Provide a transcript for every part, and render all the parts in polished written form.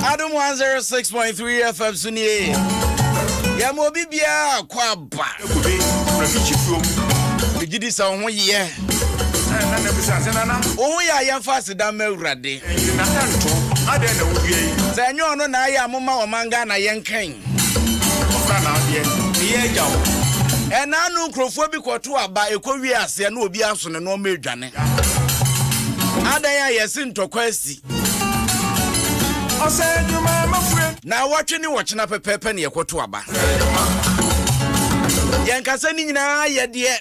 Adom 106.3 FM so nie. Yɛma obi biara kɔ aba. Megye di sɛ wo ho yɛ. Wo ho yɛ a yɛmfa aseda ma Awurade. Sɛ ɛnyɛ ɔno na ayɛ a momma ɔman Ghana yɛnkan. Ɛna ano nkurɔfoɔ bi kɔto aba ɛkɔwie aseɛ na obi aso ne nneɛma adwane. Adan a yɛse ntɔkwa asi. Na awɔtwe ne wɔkyena pɛpɛɛpɛ ne yɛkɔto aba. Yɛn kasa ne nyinaa yɛ deɛ.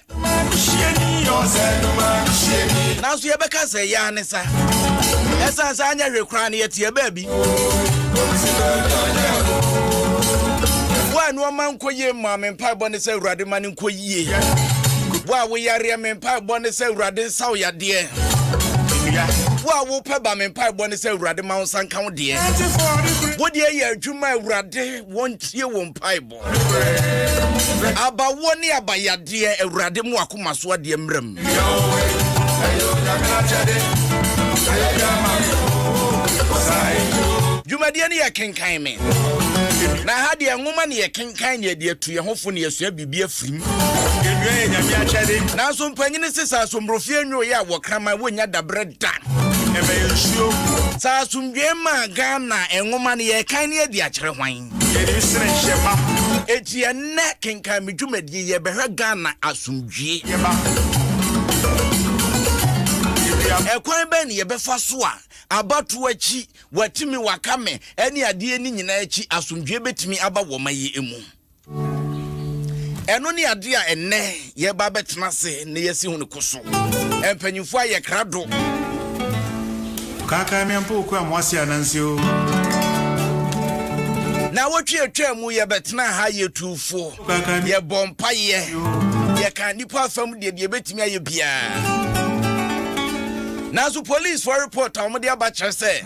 Nanso yɛbɛka sɛ yɛa ne sa. Ɛsiane sɛ anyɛ hwee koraa no yɛteɛ baabi. Wo a nneɛma nkɔ yie ma me mpaebɔ ne sɛ Awurade ma no nkɔ yie. Wo a woyareɛ me mpaebɔ ne sɛ Awurade nsa wo yadeɛ. Wo a wopɛ ba me mpaebɔ ne sɛ Awurade ma wo nsa nka wo deɛ. Wo deɛ yɛ adwuma Awurade wɔntie wo mpaebɔ. Abawoɔ ne abayadeɛ Awurade mo akoma so adeɛ mmerɛ mu. Dwumadie no yɛ kenkan me. Na ha deɛ nwoma ne yɛ kenkan ne yɛde atu yɛn ho fo ne yɛsua biribi afiri mu. Nanso mpanyini se sɛ asombrofie nwoeɛ a wɔkraman wɔnnya daberɛ da. Sɛ asomdwoe maa Ghana nwoma no yɛkan ne adi akyerɛ hwan? Enti ɛnnɛ kenkan me dwumadie yɛbɛhwɛ Ghana asomdwie. Ɛkwan bɛn ne yɛbɛfa so a abatoɔ akyi watumi waka me ɛne adeɛ ne nyinaa akyi asomdwie bɛtumi aba wɔ ma yi mu? Ɛno ne adeɛ a ɛnnɛ yɛba bɛtena ase na yɛasi ho no ko so. Mpanyimfoɔ ayɛ krado. Kaakae me ampa okura mo ase ananse o. Naawɔtwe atwaa mu yɛbɛtena ha yɛtuu fo, yɛbɔ mpaeɛ, yɛka nnipa afam deɛ deɛ ɛbɛtumi ayɛ biara. Nanso policefoɔ report a wɔde aba kyerɛ sɛ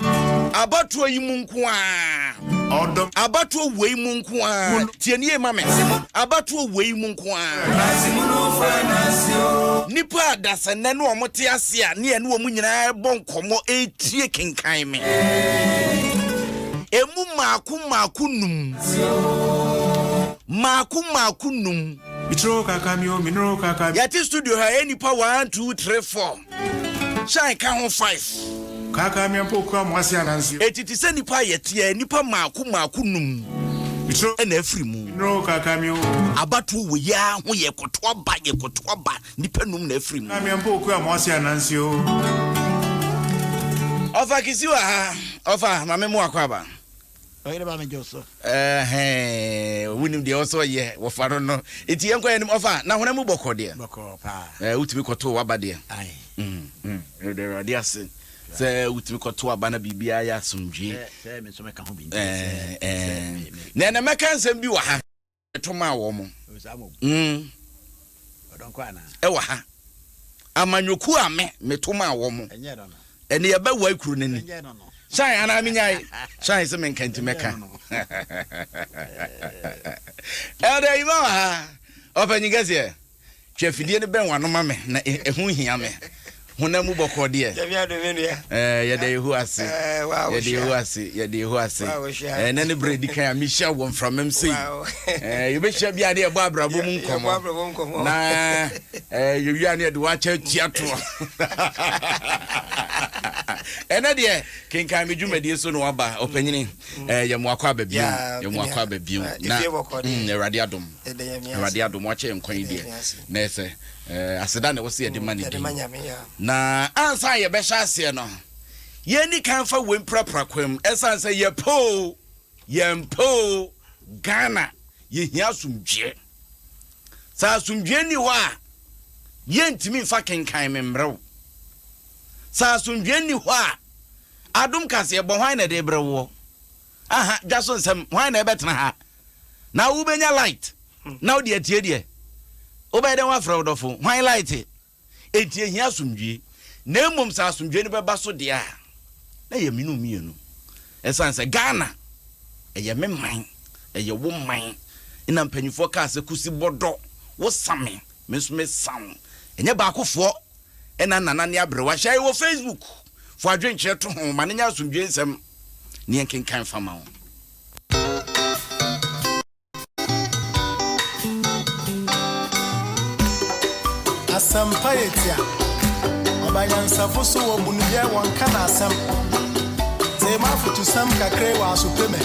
abatoɔ yi mu nko ara Abatoɔ wei mu nko ara. Tie nie ma me. Abatoɔ wei mu nko ara. Nipa a dasɛnɛ ne wɔn te ase a ne yɛne wɔn nyinaa bɔ nkɔmmɔ etie kenkan me. Emu mmaako mmaako num. Mmaako mmaako num. Yɛte studio ha yɛ nipa 1 2 3 4. Shine ka ho 5. Kaakaa me mpo kura mo ase ananse. Eti te sɛ nipa a yɛteɛ nipa mmaako mmaako num ɛna afiri mu. Nnuro kaakaa me o. Abatoɔ wɔ yi ara ho yɛkɔto aba yɛkɔto aba nipa num na afiri mu. Kaakaa me mpo kura mo ase ananse o. Ɔfa kisi wɔ ha ɔfa maame mu akɔ aba. Ɔyere ba me gye so. Ɛhɛn, wonim deɛ ɔsɛ ɔyɛ wɔfa no no. Nti yɛnkɔ yɛn anim ɔfa na honam mu bɔkɔ deɛ. Bɔkɔ paa. Ɛɛ wotumi kɔto waba deɛ. Ayi. Mm mm. Yɛda Awurade ase sɛ wotumi kɔto aba na biribiara yɛ asomdwie. Sɛ sɛ me nso mɛka ho bi nti. Ɛɛ ɛɛ. Na ɛnɛ mɛka nsɛm bi wɔ ha. To maa wɔn. Mm. Ɛwɔ ha. Amanyɔkuo a me meto maa wɔn. Ɛne yɛbɛwae kuro no ani. Shine anaa menyae? Shine sɛ menka nti mɛka. Elder Ima wɔ ha. Ɔpanyin kɛseɛ. Twe afidie no bɛn w'ano ma me na ɛho hia me. Honam mu bɔkɔɔ deɛ. Yɛda Yehowa ase. Yɛda Yehowa ase. Yɛda Yehowa ase. Ɛnɛ ne berɛ di kan a mehyia wɔ mframam sei. Yɛbɛhyia bi a ne yɛbɔ abrabɔ mu nkɔmmɔ. Na yɛwie a ne yɛde wakyɛ atua toɔ. Ɛnɛ deɛ kenkan me dwumadie so na waba ɔpanyini. Yɛ mo akɔ aba bio. Yɛ mo akɔ aba bio. Na Awurade adom. Awurade adom wakyɛ yɛn kwan yi deɛ na ɛsɛ aseda na ɛwɔ sɛ yɛde ma ne din. Na ansa yɛbɛhyɛ aseɛ no, yɛnni kan fa wei mprapra kwan mu. Ɛsiane sɛ yɛpɛ o, yɛmpɛ o, Ghana yɛhia asomdwoeɛ. Sɛ asomdwoeɛ nni hɔ a, yɛntumi mfa kenkan me mmerɛ wo. Sɛ asomdwoeɛ nni hɔ a, adom kaseɛ bɔ hwan na ɛde brɛ woɔ? Aha, dwa so nsɛm, hwan na ɛbɛtena ha? Na wobɛnya light na wode atie deɛ wobɛyɛ dɛn woafrɛ wo dɔfo hwan light enti ehia asomdwie na mmom sɛ asomdwie no bɛba so deɛ a na yɛ mmienu mmienu ɛsiane sɛ Ghana ɛyɛ me man ɛyɛ wo man na mpanyinfoɔ kaa sɛ kusi bɔdɔ wo sa me me nso me sa wo ɛnyɛ baakofoɔ ɛna nana ne aberewa hyɛ wɔ Facebook. Fa w'adwenkyerɛ to ho ma no nyɛ asomdwoe nsɛm na yɛnkenkan mfa ma wo. Asɛmpa yɛ tia. Ɔba nyansafo so wɔ bunu yɛ wɔn ka n'asɛm. Tee m'afotusɛm kakra yi wɔ asope mɛ.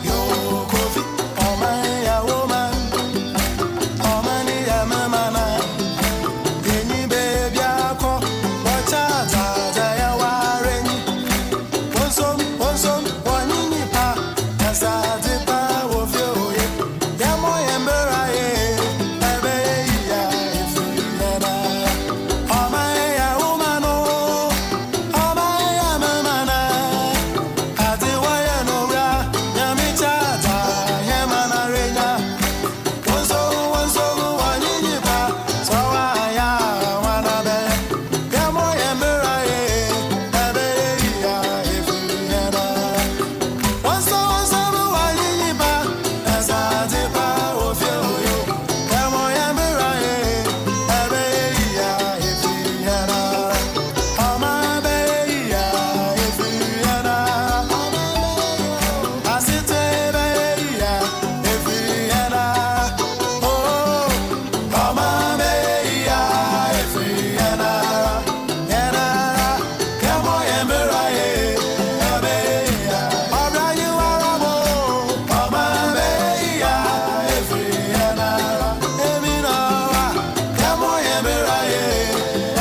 Yo Kofi, ɔman yɛ wo man. Ɔman yɛ me mana. Yenyi beebi akɔ, wɔkyɛ adzaadza yɛ ware nyi. Wonsom, wonsom, wɔnye nyipa. Ɛsadze pa wɔ fie oye. Yɛmmɔ yɛn bra ye. Ɛbɛyɛ yie a efiri yɛn ara. Ɔman yɛ wo man o. Ɔman yɛ me man a. Adze wɔyɛ no wura. Nyame kyɛ adza yɛn man arenya. Wonsom, wonsom, wɔnye nyipa. Sɛ wɔayɛ a wɔn abɛyɛ. Yɛmmɔ yɛn bra ye. Ɛbɛyɛ yie a efiri yɛn ara. Wonsom, wonsom, wɔnye nyipa. Ɛsadze pa wɔ fie oye. Yɛmmɔ yɛn bra ye. Ɛbɛyɛ yie a efiri yɛn ara. Ɔman bɛyɛ yie a efiri yɛn ara. Asete bɛyɛ yie a efiri yɛn ara. Oh, ɔman bɛyɛ yie a efiri yɛn ara. Yɛn ara. Yɛmmɔ yɛn bra ye. Ɛbɛyɛ yie a. Ɔbra yi wara mo. Ɔman bɛyɛ yie a efiri yɛn ara. Emi na wa. Yɛmmɔ yɛn bra ye.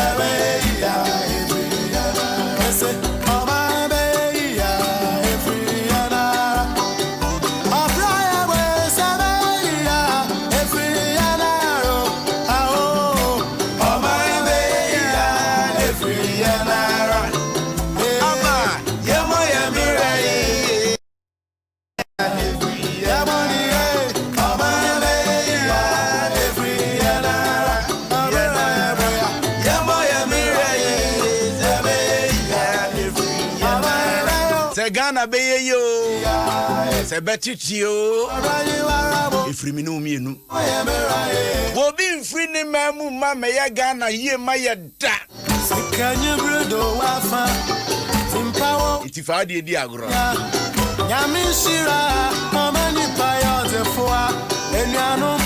Ɛbɛyɛ yie a efiri yɛn ara. Ese ɔman bɛyɛ yie a efiri yɛn ara. Ɔbra yɛ bɔ sɛ bɛyɛ yie a efiri yɛn ara o. Awo. Ɔman bɛyɛ yie a efiri yɛn ara. Ama Yɛmmɔ yɛn bra ye. Yɛmmɔ ni ye. Ɔman bɛyɛ yie a efiri yɛn ara. Ɔbra yɛ bɔ ya. Yɛmmɔ yɛn bra ye. Ɛbɛyɛ yie a efiri yɛn ara. Sɛ Ghana bɛyɛ yie o, sɛ bɛtete o, ɛfiri me ne wo mmienu. Obi mfiri ne man mu mma mmɛyɛ Ghana yie ma yɛ da. Nti fa adeɛ di agorɔ. Nyame nhyira ɔma nipa yɛ ɔdzefoa enuanom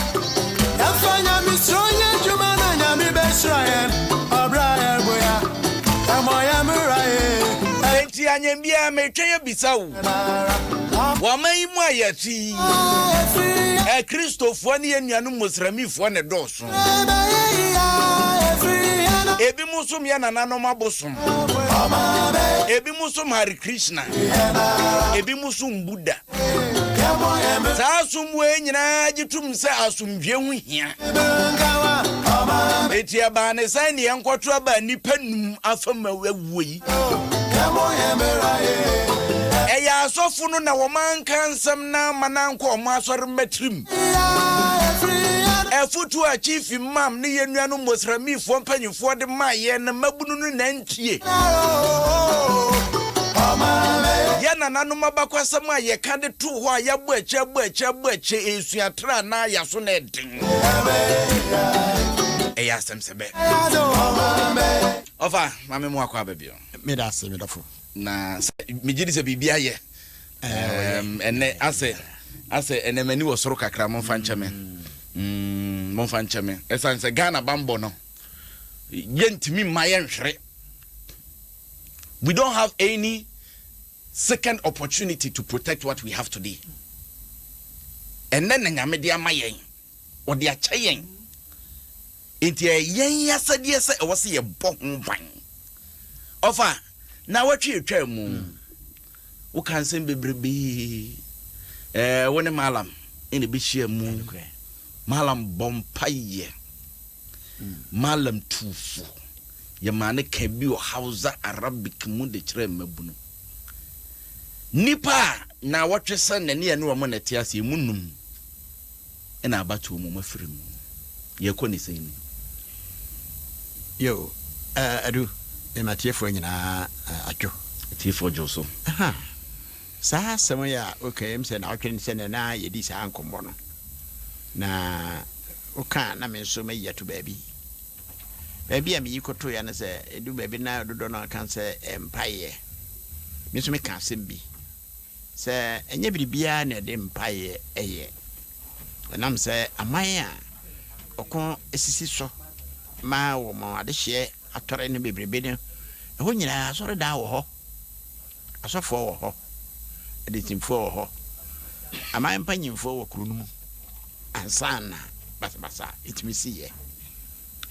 yɛmfa nyame suro nyɛ adwuma na nyame bɛhyira yɛn ɔbra yɛreboya ɛmɔ yɛn mmra ye. Enti anyɛ biara metwɛn abisa wo. Wɔ ɔman yi mu a yɛte yi, Akristofoɔ ne yɛn nuanom Musramifoɔ na ɛdɔɔso. Ebi mo som yɛ nananom abosom. Ebi mo som Hare Krishna. Ebi mo som Buddha. Saa som wei nyinaa gye tom sɛ asomdwie ho hia. Eti ɛbaa ne sɛn ne yɛnkɔto aba nnipa num afam awuo yi. Ɛyɛ asɔfo no na wɔn anka nsɛm na ama no ankɔ wɔn asɔre mma tirim. Afotu a Chief Imam ne yɛn nuanom Mosramifoɔ mpanyinfoɔ de maa yɛn no mmabunu no na antie. Yɛn nananom abakwasɛm a yɛka de too hɔ a yɛabɔ akyi abɔ akyi abɔ akyi esua tra anaa yɛaso na ɛden. Ɛyɛ asɛm sɛ bɛ. Ɔfa, maame mu akɔ aba bio. Meda ase, me dɔfo. Na sɛ megye di sɛ biribi ayɛ. Ɛnɛ asɛ asɛ ɛnɛ m'ani wɔ soro kakra, momfa nkyɛ me. Momfa nkyɛ me. Ɛsiane sɛ Ghana bambɔ no yɛntumi mma yɛnhwere. We don't have any second opportunity to protect what we have today. Ɛnɛ na Nyame de ama yɛn. Ɔde akyɛ yɛn. Nti ɛyɛ yɛn asɛdeɛ sɛ ɛwɔ sɛ yɛbɔ ho ban. Ɔfa, na wɔtwe atwa mu. Woka nsɛm bebrebee. Wo ne Malam ɛna ɛbɛhyia mu. Malam bɔ mpaeɛ. Malam tuufo. Yɛmaa ne ka bi wɔ Hausa Arabic mu de kyerɛ mmabunu. Nnipa a na wɔtwe sɛ na ne yɛne wɔn na ɛte ase emu num ɛna abatoɔ mu wɔafiri mu. Yɛkɔ ne sɛn ni? Yo, Adu, mema atiefoɔ nyinaa adwo. Atiefoɔ dwo so. Aha, saa asɛm yi a woka yi, sɛ na wotwene sɛ na yɛdi saa nkɔmmɔ no, na woka a na me nso mayi ato baabi. Baabi a meyi kɔtoeɛ ne sɛ, ɛdu baabi na dodoɔ no ara ka sɛ mpaeɛ. Me nso meka asɛm bi sɛ ɛnyɛ biribiara na ɛde mpaeɛ yɛ. Ɛnam sɛ aman a ɔko sisi so ma wɔn adehyeɛ atɔre no bebrebe no, ɛhɔ nyinaa asɔredan wɔ hɔ, asɔfoɔ wɔ hɔ, adesimfoɔ wɔ hɔ, aman mpanyimfoɔ wɔ kuro no mu ansa na basabasa ɛtumi si yɛ.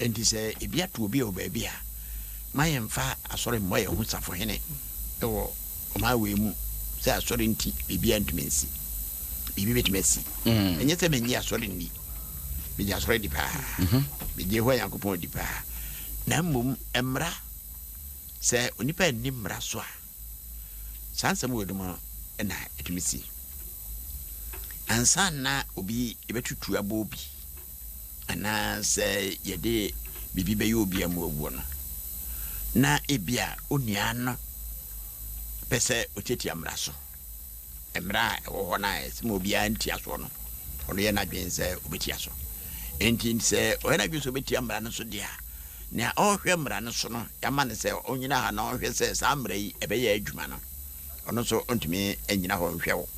Enti sɛ ebi ato obi wɔ baabi a, ma yɛmfa asɔre mmɔ yɛn ho safohene wɔ ɔman wei mu sɛ asɔre nti biribiara ntumi nsi. Biribi bɛtumi asi. Ɛnyɛ sɛ mennye asɔre nni. Megye asɔre di paa. Megye Yehowa Nyankopɔn di paa. Na mmom mmara, sɛ onipa anni mmara so a, Saa nsɛm wei nom na ɛtumi si. Ansa na obi bɛtutu abɔ obi anaasɛ yɛde biribi bɛyɛ obi ama owuo no, na ebia onua no pɛ sɛ ɔtiatia mmara so. Mmara a ɛwɔ hɔ no a ɛsɛ ma obiara ntia soɔ no, ɔno yɛ n'adwene sɛ ɔbɛtia so. Enti sɛ ɔyɛ n'adwene sɛ ɔbɛtia mmara no so deɛ a, nea ɔrehwɛ mmara no so no, yɛama no sɛ ɔnnyina ha na ɔnhwɛ sɛ saa mmara yi ɛbɛyɛ adwuma no, ɔno nso ɔntumi nnyina hɔ nhwɛ wo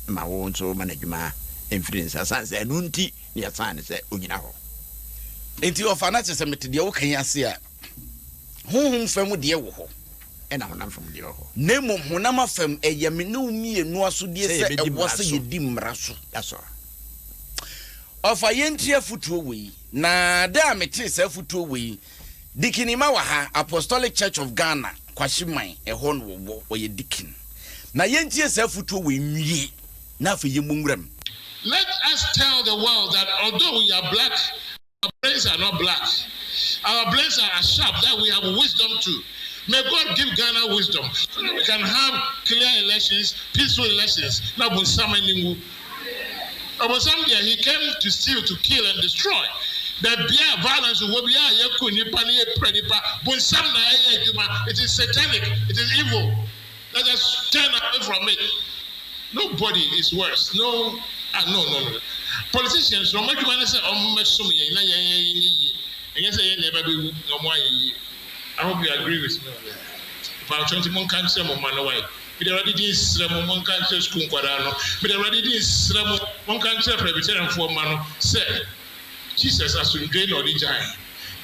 ma wo nso ma n'adwuma mfiri ne nsa, sane sɛ ɛno nti na yɛsan no sɛ ɔnnyina hɔ. Enti ɔfa no kyerɛ sɛ mete deɛ woka yi ase a, honhom fam deɛ wɔ hɔ. Ɛna honam fam deɛ wɔ hɔ. Na mmom honam afam, ɛyɛ me ne wo mmienu asodie sɛ ɛwɔ sɛ yɛdi mmara so. That's all. Ɔfa yɛntie afotuo wei. Na da a metee saa afotuo wei, Deacon Emma wɔ ha, Apostolic Church of Ghana, Kwahyeman, ɛhɔ na ɔwɔ, ɔyɛ deacon. Na yɛntie saa afotuo wei nwie, na afei yɛmmɔ nwura mu. Let us tell the world that although we are black, our brains are not black. Our brains are as sharp that we have wisdom too. May God give Ghana wisdom so that we can have clear elections, peaceful elections. Na bonsam ani nwu. Ɔbonsam deɛ he came to steal, to kill and destroy. Baabiara a violence wɔ biara a yɛku nnipa na yɛpira nnipa, bonsam na ɛyɛ adwuma. It is satanic, it is evil. Let us turn away from it. Nobody is worse. No, ah, no, no, no. Politicians, no, wɔn adwuma ne sɛ wɔmmɛsom yɛn na yɛn yɛn nyɛ yie. Ɛnyɛ sɛ yɛn na yɛba bɛwu na wɔn ayɛ yie. I hope you agree with me on that. Mpakyɛw nti monka nkyerɛ mo mma no wai. Mede Awurade din srɛ mo, monka nkyerɛ sukuu nkwadaa no. Mede Awurade din srɛ mo, monka nkyerɛ Presbyterianfoɔ mma no sɛ Jesus asomdwoe na ɔde gyae.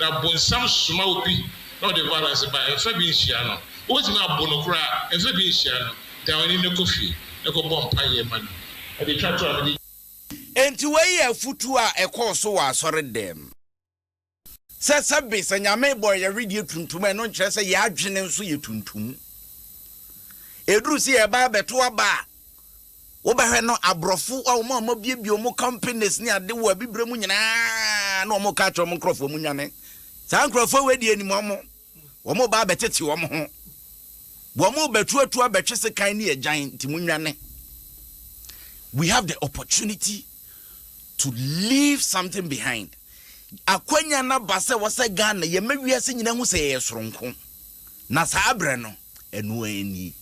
Na bonsam soma obi na ɔde violence ba a, mfa bi nhyia no. Wobɛtumi abo no koraa a, mfa bi nhyia no. Dan w'ani na kɔ fie na kɔbɔ mpaeɛ ma no. Ɛde twa to a mede. Enti wei yɛ afotuo a ɛkɔɔ so wɔ asɔredɛm. Sɛ sɛbe sɛ Nyame bɔɔ yɛn wedeɛ tuntum a, ɛno nkyerɛ sɛ yɛn adwene nso yɛ tuntum. Ɛduru sɛ yɛba abɛto aba a, wobɛhwɛ no aborɔfo a wɔn a wɔabiebie wɔn companies ne ade wɔ abibire mu nyinaa na wɔn ka akyerɛ wɔn nkurɔfoɔ mu nwane. Saa nkurɔfoɔ wei deɛ anim wɔn, wɔn ba abɛtete wɔn ho. Wɔn bɛtuatu abɛtwe sekan ne agyan nti mo nwane. We have the opportunity to leave something behind. Akwanya no aba sɛ wɔsɛ Ghana yɛma wiase nyinaa hu sɛ yɛyɛ soronko. Na saa berɛ no, ɛno ara nie.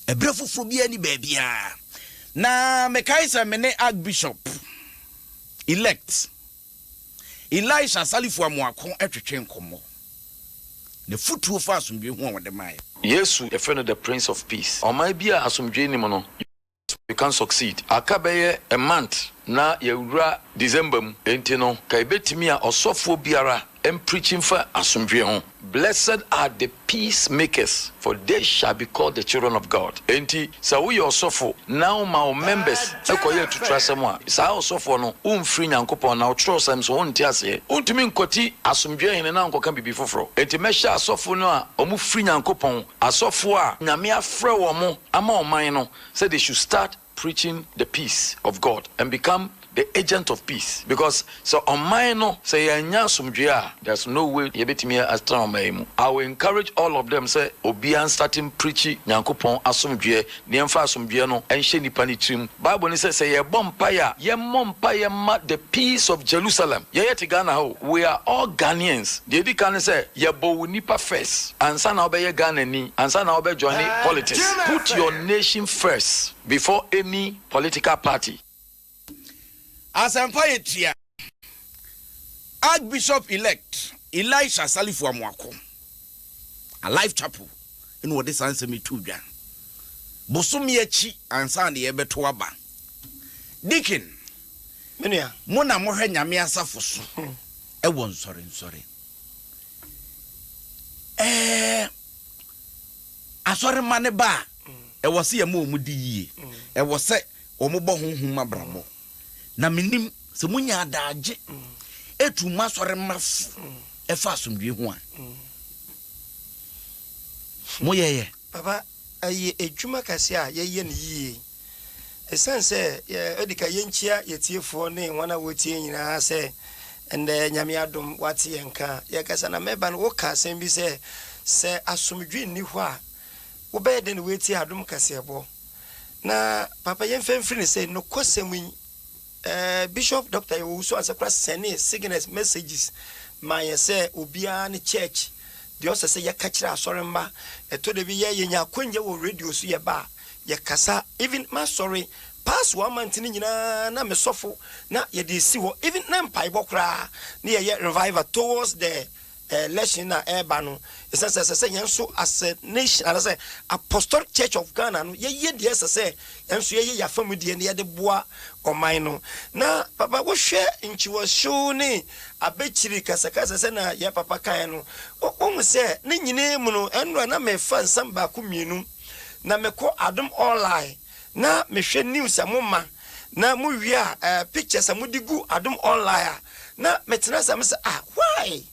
Ɛberɛ foforɔ biara ni baabiara. Na mekae sɛ me ne Archbishop elect Elisha Salifu Amoako twetwe nkɔmmɔ. N'afotuo fa asomdwoeɛ ho a ɔde maeɛ. Yesu, yɛfrɛ no the Prince of Peace. Ɔman bi a asomdwoe nni mu no, You can't succeed. Aka bɛyɛ a month na yɛawura December mu, enti no ka yɛbɛtumi a ɔsɔfoɔ biara mpreachi mfa asomdwoeɛ ho. Blessed are the peace makers for they shall be called the children of God. Enti sɛ woyɛ ɔsɔfo na woma wo members kɔyɛ atuturasɛm a, saa ɔsɔfoɔ no womfiri Nyankopɔn na wo twerɛsɛm nso wonte aseɛ. Wontumi nkɔti asomdwoeɛ hene na wonkɔka biribi foforɔ. Enti mɛhyɛ asɔfo no a wɔfiri Nyankopɔn, asɔfoɔ a Nyame afrɛ wɔn ama ɔman no sɛ they should start preaching the peace of God and become the agent of peace because sɛ ɔman no sɛ yɛannya asomdwoeɛ a there's no way yɛbɛtumi atena ɔman yi mu. I will encourage all of them sɛ obiara nstate mpreachi Nyankopɔn asomdwoeɛ na yɛmfa asomdwoeɛ no nhyɛ nnipa no tirim. Bible no sɛ sɛ yɛrebɔ mpaeɛ a yɛmmɔ mpaeɛ mma the peace of Jerusalem. Yɛyɛ te Ghana ha o, we are all Ghanaians. Deɛ ɛdi kan ne sɛ yɛbɔ wo nipa first ansa na wobɛyɛ Ghanani, ansa na wobɛ joine politics. Put your nation first before any political party. Asɛmpa yɛ tua. Archbishop-elect. Elisha Salifu Amoako, Alive Chapel na ɔde saa nsɛm yi too dwa bosome akyi ansa na yɛrebɛto aba. Deacon, Me nua. mo na mohwɛ Nyame asafo so wɔ nsɔrensɔre. Ɛɛ, asɔremma no ba a, ɛwɔ sɛ yɛma wɔn di yie. Ɛwɔ sɛ wɔbɔ honhom abrabɔ. Na menim sɛ monya adaagye tu mo asɔremma fo ɛfa asomdwoe ho a, moyɛyɛ. Papa, ɛyɛ adwuma kɛseɛ a yɛyɛ no yie. Ɛsiane sɛ yɛ, ɛdi ka yɛnkyia yɛtiefoɔ ne wɔn a wɔtie nyinaa sɛ ɛndɛ Nyame adom wate yɛn nka a, yɛkasa na mɛba no woka asɛm bi sɛ, sɛ asomdwoe nni hɔ a, wobɛyɛ dɛn na woatie adom kaseɛbɔ? Na papa yɛmfa mfiri no sɛ nokwasɛm yi eh, Bishop Doctor Owusu Ansah koraa sɛnee signals messages maa yɛn sɛ obiara ne church deɛ ɔsɛ sɛ yɛka kyerɛ asɔre mma. Ɛtɔ da bi yɛ yɛnya akwanya wɔ radio so yɛba a yɛkasa even m'asɔre past one month no nyinaa na me sɔfo na yɛde esi hɔ even na mpaebɔ koraa na yɛyɛ revival towards the Election a ɛreba no, ɛsɛ sɛ ɛsɛ sɛ yɛn nso as a nation anaasɛ Apostolic Church of Ghana no yɛyɛ deɛ ɛsɛ sɛ yɛn nso yɛyɛ yɛn afa mu deɛ na yɛde boa ɔman no. Na papa wohwɛ nkyiwɔhyew ne abɛkyiri kasakasa sɛ na yɛn papa kaeɛ no, wohu sɛ ne nyinaa mu no ɛnora na mefa nsɛm baako mmienu na mekɔ Adom Online na mehwɛ news a moma na mowie a eh, pictures a mode gu Adom Online a Na me tena ase a me sɛ ah why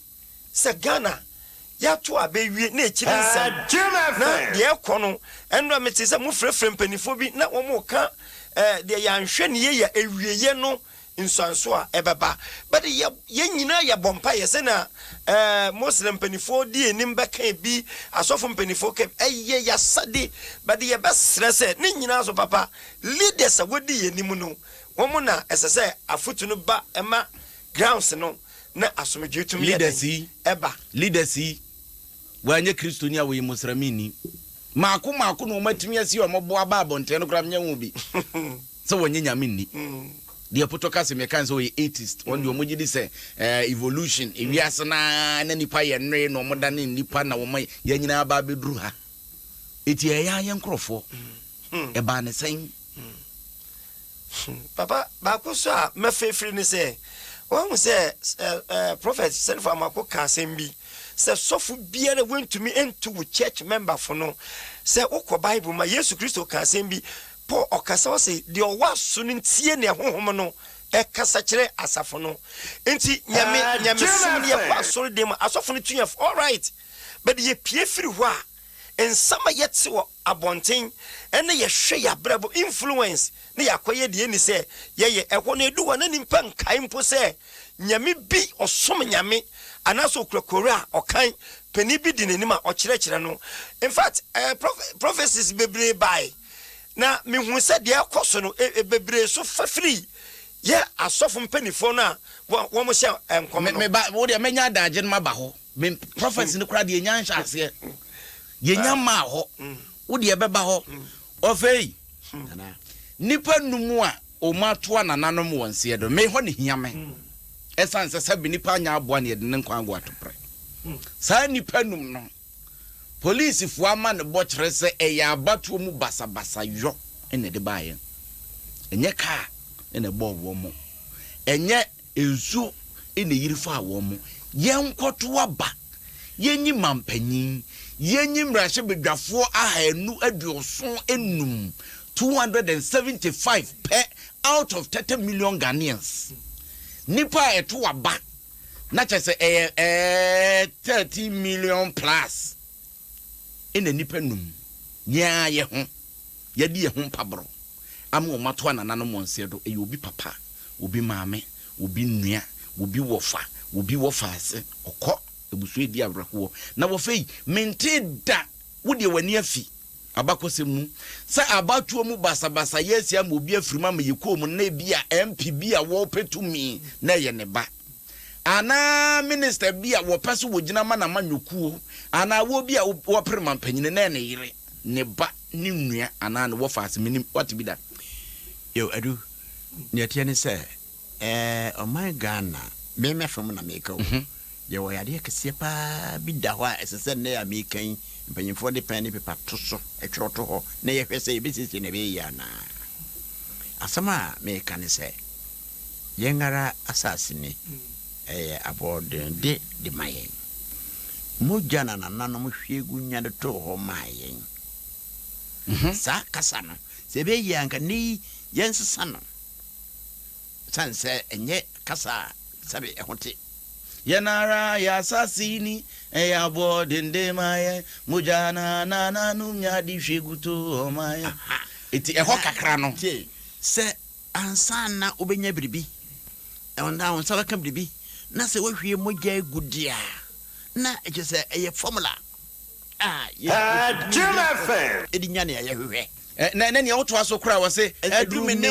sɛ Ghana yɛato aba awie na akyire nsɛm na deɛ ɛkɔ no ɛnora me te sɛ mo frɛfrɛ mpaninfoɔ bi na wɔn reka eh, deɛ yɛanhwɛ ne yie yɛ awieɛ no nsuanso a ɛbɛba but yɛ yɛn nyinaa yɛbɔ mpa yɛ sɛ na eh, Muslim mpaninfoɔ di anim bɛka bi asɔfo mpaninfoɔ ka bi ɛyɛ yasade but yɛbɛsrɛ sɛ ne nyinaa so papa leaders a wɔdi yɛn anim no Wɔn na ɛsɛ sɛ afotu no ba ma grounds no na asomdwoe tumi yɛ Leaders dɛn? yi, Ɛba. leaders yi, wɔanyɛ Kristoni a wɔyɛ Musramini. Mmaako mmaako na wɔatumi asi wɔn bo aba abɔnten no koraa menya hu bi sɛ wɔnyɛ Nyame nni. Deɛ Potɔ ka sɛ meka sɛ ɔyɛ atheist, wɔn deɛ wɔgye di sɛ eh, evolution, ewiase no ara na nipa yɛ nnoe na wɔdane nnipa na wɔn yɛn nyinaa aba abɛduru ha. Eti ɛyɛ ara yɛn nkorɔfoɔ. Ɛbaa ne sɛn? Papa, baako nso a mɛfeefere ne sɛ, woahu sɛ eh, Prophet Sɛnfo Amoako ka asɛm bi sɛ sɔfo biara wontumi ntu wo church member fo no sɛ wokɔ Bible ma Yesu Kristo ka asɛm bi Paul ɔkasa ɔse deɛ ɔwɔ aso no ntie nea honhom no ɛkasa kyerɛ asafo no nti nyame nyamesom no yɛkɔ asɔre dan mu asɔfo no tu yɛn fo all right but yɛpie firi hɔ a Nsɛm a yɛte wɔ abɔnten ne yɛhwɛ yɛn abrabɔ influence ne yɛakɔyɛ deɛ ɛnni sɛ yɛyɛ. Ɛhɔ no ɛdu hɔ a na nipa nkae mpo sɛ Nyame bi ɔsom Nyame anaasɛ ɔkura kore a ɔkan panin bi di n'anim a ɔkyerɛkyerɛ no. In fact eh, prophecies bebree bae na mehu sɛ deɛ ɛkɔ so no e, e, bebree so fa firi yɛ asɔfo mpanimfoɔ no a wɔn hyɛ nkɔm no. Me ba, wo deɛ mɛnya adagye no maba hɔ. Me prophecy no koraa deɛ yɛnya nhyɛ aseɛ. Yɛnya mmaa hɔ. Wo deɛ ɛbɛba hɔ. Ɔfei, nnipa num a wɔn atoa nananom wɔn nseɛ do, me hɔ ne hia me. Ɛsiane sɛ sɛbe nipa anya aboa ne yɛde ne nkwa ago atoprɛ. Saa nnipa num no, polisifoɔ ama ne bɔ kyerɛ sɛ ɛyɛ abatoɔ mu basabasa yɔ na ɛde baeɛ. Ɛnyɛ kaa na ɛbɔɔ wɔn. Ɛnyɛ Nsuo na ɛyiri faa wɔn. Yɛnkɔto aba, yɛnyi mampanyin, yɛnyi mmarahyɛbadwafoɔ 275, 275 pɛ out of 30 million Ghanaians. Nnipa a ɛto aba na kyerɛ sɛ ɛyɛ ɛɛ 13 million plus ɛna nnipa num yɛn ara yɛ ho yɛde yɛn ho mpaborɔ ama wɔn ato anananom wɔn nseɛ do ɛyɛ obi papa obi maame, obi nua, obi wɔfa, obi wɔfaase, ɔkɔ abusua edi awerɛhoɔ. Na wɔfa yi, mentee da, wo deɛ w'ani afi abakɔsɛm mu, sɛ abatoɔ mu basabasayɛ asi ama obi afiri mu ama yɛkɔɔ mu no na ebia MP bi a wɔrepɛ tumi na ɛyɛ ne ba, anaa minister bi a wɔpɛ sɛ wɔgyina ma n'amanyɔkuo, anaa wɔ bi a wɔpere mampanyini na ɛyɛ ne yere, ne ba, ne nua anaa ne wɔfaase, mennim, woate bi da? Yo, Adu, Nea ɛteɛ ne sɛ, ɛɛ ɔman Ghana, me me fam na meka o, mhm. Yɛwɔ yadeɛ kɛseɛ pa ara bi da hɔ a ɛsɛ sɛ nnɛ a mereka yi, mpanimfoɔ de pɛn ne pepa to so, twerɛ to hɔ na yɛhwɛ sɛ yɛbɛsiesie no ɛbɛyɛ yie anaa. Asɛm a mereka ne sɛ, yɛn ara asase ni, ɛyɛ aboɔdende de ma yɛn. Mogya na nananom hwie gu nya de too hɔ maa yɛn. Saa kasa no, sɛ ɛbɛyɛ yie a, anka nnɛ yi yɛnsesa no. Esiane sɛ ɛnyɛ kasa a sɛbe ɛho te. Yɛn ara yɛn asase yi ni, ɛyɛ aboɔdenden ma yɛn, mogya na nananom nya de hwie gu to hɔ ma yɛn. Enti ɛhɔ kakra no. Tie, sɛ ansa na wobɛnya biribi, anaa wo nsa bɛka biribi, na sɛ woahwie mogya agu deɛ a, na kyerɛ sɛ ɛyɛ formula. a yɛtumi de nya nea yɛhwehwɛ. Na na nea wotoa so koraa wɔse aduru me ne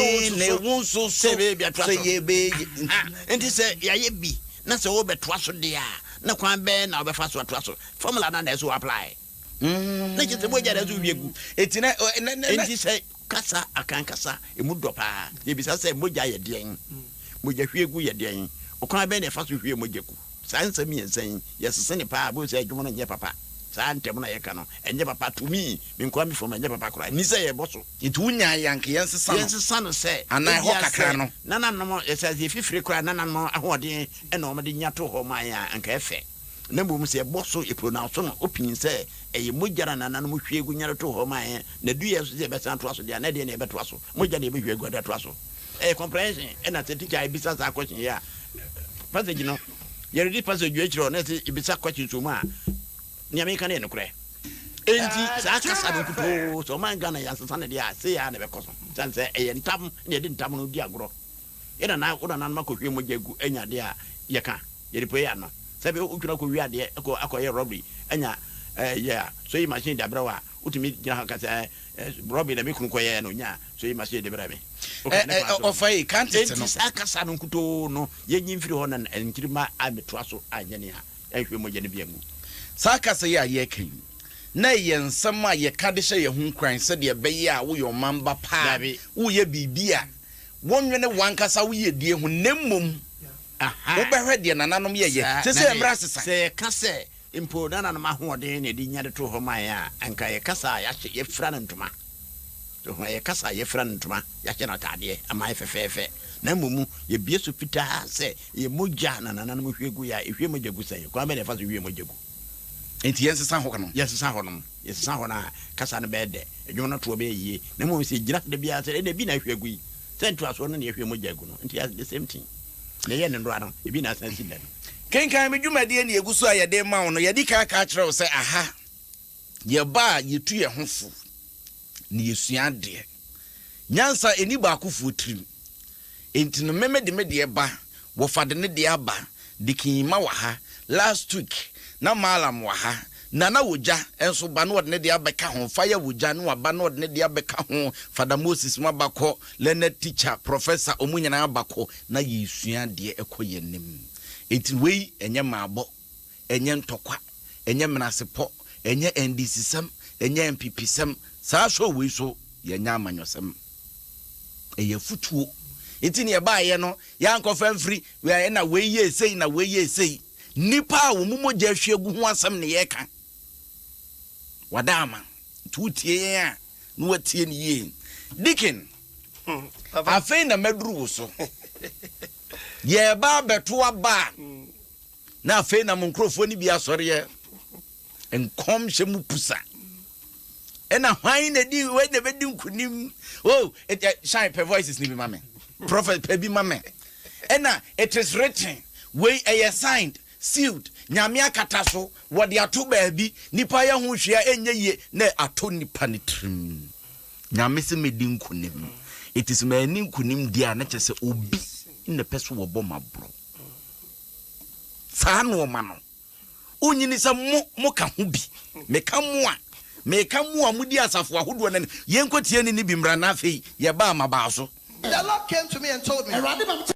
wo nso so sɛ sɛ yɛbɛyɛ. Nti sɛ yɛayɛ bi na sɛ wobɛtoa so deɛ a, na kwan bɛn na wobɛfa so atoa so? Formula no na ɛsɛ wo apply. Na kyerɛ sɛ mogya na ɛsɛ wowie gu. Enti na na na. Enti sɛ kasa Akan kasa emu dɔ paa. Yɛbisa sɛ mogya yɛ deɛn? Mogyahwiegu yɛ deɛn? Ɔkwan bɛn na yɛfa so hwie mogya gu? Saa nsɛm miensa yi, yɛsese no paa a, bohu sɛ adwuma no nnyɛ papa. Saa ntɛm no a yɛka no, ɛnnyɛ papa. To me, me nkoa me fam, ɛnnyɛ papa koraa. Nni sɛ yɛbɔ so. Nti wonyae a, anka yɛnsesa no. Yɛnsesa no sɛ, Anaa ɛhɔ ebia kakra sɛ no. nananom, sɛ yɛfifire koraa a, nananom ahoɔden na wɔde nya too hɔ maa yɛn a, anka ɛfɛ. Na mmom sɛ yɛbɔ so, yɛpronounce no opin sɛ ɛyɛ mogya na nananom hwie gu nya de too hɔ maa yɛn, na ɛdu yɛn so sɛ yɛbɛsan atoa so deɛ a, na ɛdeɛn na yɛbɛtoa so? Mogya na yɛbɛhwie agu de atoa so. Ɛyɛ comprehension ɛna sɛ teacher ebisa saa question yi a passage no yɛredi passage wei kyerɛ na ɛsɛ ebisa questions wɔ mu a nea meka no yɛ nokorɛ. Enti saa kasa no nkutoo sɛ ɔman Ghana yɛansesa no deɛ a sei ara na ɛbɛkɔ so sane sɛ ɛyɛ ntam na yɛde ntam no di agorɔ. Yɛ nana wo nananom akɔhwie mogya agu anya adeɛ a yɛka yɛde pue ano sɛ bi wotwene akɔwie adeɛ akɔ akɔyɛ robbery anya ɛyɛ a sewing machine de abrɛ wo a wotumi gyina hɔ ka sɛ robbery na me kunu kɔyɛɛ no ɔnyaa So yi machine de brɛ me. Ɛ ɛ ɔfa yi kan tete no. Enti saa kasa no nkutoo no yɛnyi mfiri hɔ na nkyirimma ammɛtoa so anyɛ nea ɛnhwie mogya no bi angu. Saa kasa yi a yɛreka yi, na ɛyɛ nsɛm a yɛka de hyɛ yɛn ho nkuran sɛdeɛ ɛbɛyɛ a woyɛ ɔman ba pa a, woreyɛ biribi a, wonnwene w'ankasa wo yiedie ho na mmom wobɛhwɛ deɛ nananom yɛeɛ. Seesei mmerɛ asesa. Sɛ yɛka sɛ mpo nananom ahoɔden na yɛde nya de too hɔ mae a, anka ɛyɛ kasa a yɛahyɛ, yɛafira no ntoma. So ho? Ɛyɛ kasa a yɛafira no ntoma, yɛahyɛ no ataadeɛ ama ayɛ fɛfɛɛfɛ. Na mmom yɛbue so fitaa sɛ ɛyɛ mogya na nananom hwie guiɛ a, ɛhwie mogya gu sɛn? Kwan bɛn na yɛfa so hwie mogya gu? Enti yɛnsesa hɔ no. Yɛnsesa hɔ nom. Yɛsesa hɔ no a, kasa no bɛyɛ dɛ, adwuma no toɔ bɛyɛ yie. Na mmom sɛ yɛgyina so da biara sɛ, ɛnna ebi na ahwie agu yi, sɛ ntoasoɔ no na yɛhwie mogya agu no, nti the same thing. Nea ɛyɛɛ no nnora no, ebi na asan asi nnɛ no. Kenkan me dwumadie na yɛgu so a yɛde rema wo no, yɛadi kan aka akyerɛ wo sɛ aha yɛba a yɛtu yɛn ho fo na yɛsua adeɛ. Nyansa ɛnni baakofoɔ tirim. Enti no me mede me deɛ ba, wɔfa de ne deɛ aba, Dikin ma wɔ ha, last week na Mallam wɔ ha, Nana Wogya nso ba na ɔde ne deɛ abɛka ho, Fire Wogya na waba na ɔde ne deɛ abɛka ho, Fada Moses mo aba kɔ, Learned Teacher, Professor, wɔn nyinaa aba kɔ, na yɛresua adeɛ kɔ yɛn anim. Enti wei ɛnyɛ mmaabɔ, ɛnyɛ ntɔkwa, ɛnyɛ menasepɔ, ɛnyɛ NDC-sɛm, ɛnyɛ NPP-sɛm, saa show wei so yɛnyɛ amanyɔsɛm. Ɛyɛ afutuo. Nti nea ɛbaeɛ no, yɛankɔfa mfiri, ɛna wei yɛɛ sei na wei yɛɛ sei. Nnipa a wɔn mogya ahwie agu ho asɛm na yɛreka. Wada ama. Nti wotie yɛn a, na watie no yie. Deacon, afei na maduru wo so. Yɛreba abɛto aba a, na afei na mo nkurɔfoɔ no bi asɔreɛ. Nkɔmhyɛ mu pusa. Ɛna hwan na di wei na bɛdi nkunim. Oh, it, uh, shine pɛ voices ni bi ma me. Prophet pɛ bi ma me. Ɛna it is written. Wei ɛyɛ signed, sealed. Nyame akata so, wɔde ato baabi. Nipa yɛ ho hwee a ɛnyɛ yie na ato nipa ne tirim. Nyame sɛ mɛdi nkunim. It is manni nkunim deɛ a na kyerɛ sɛ obi na ɛpɛ so wɔbɔ maborɔ. Saa nnoɔma no. Wonyini sɛ mo, moka ho bi. Meka mo a, meka mo a modi asafo ahodoɔ no anim. Yɛnkɔtie ne nne bi mmra na afei yɛba a mabaa so. The Lord came to me and told me. Awurade ma mete.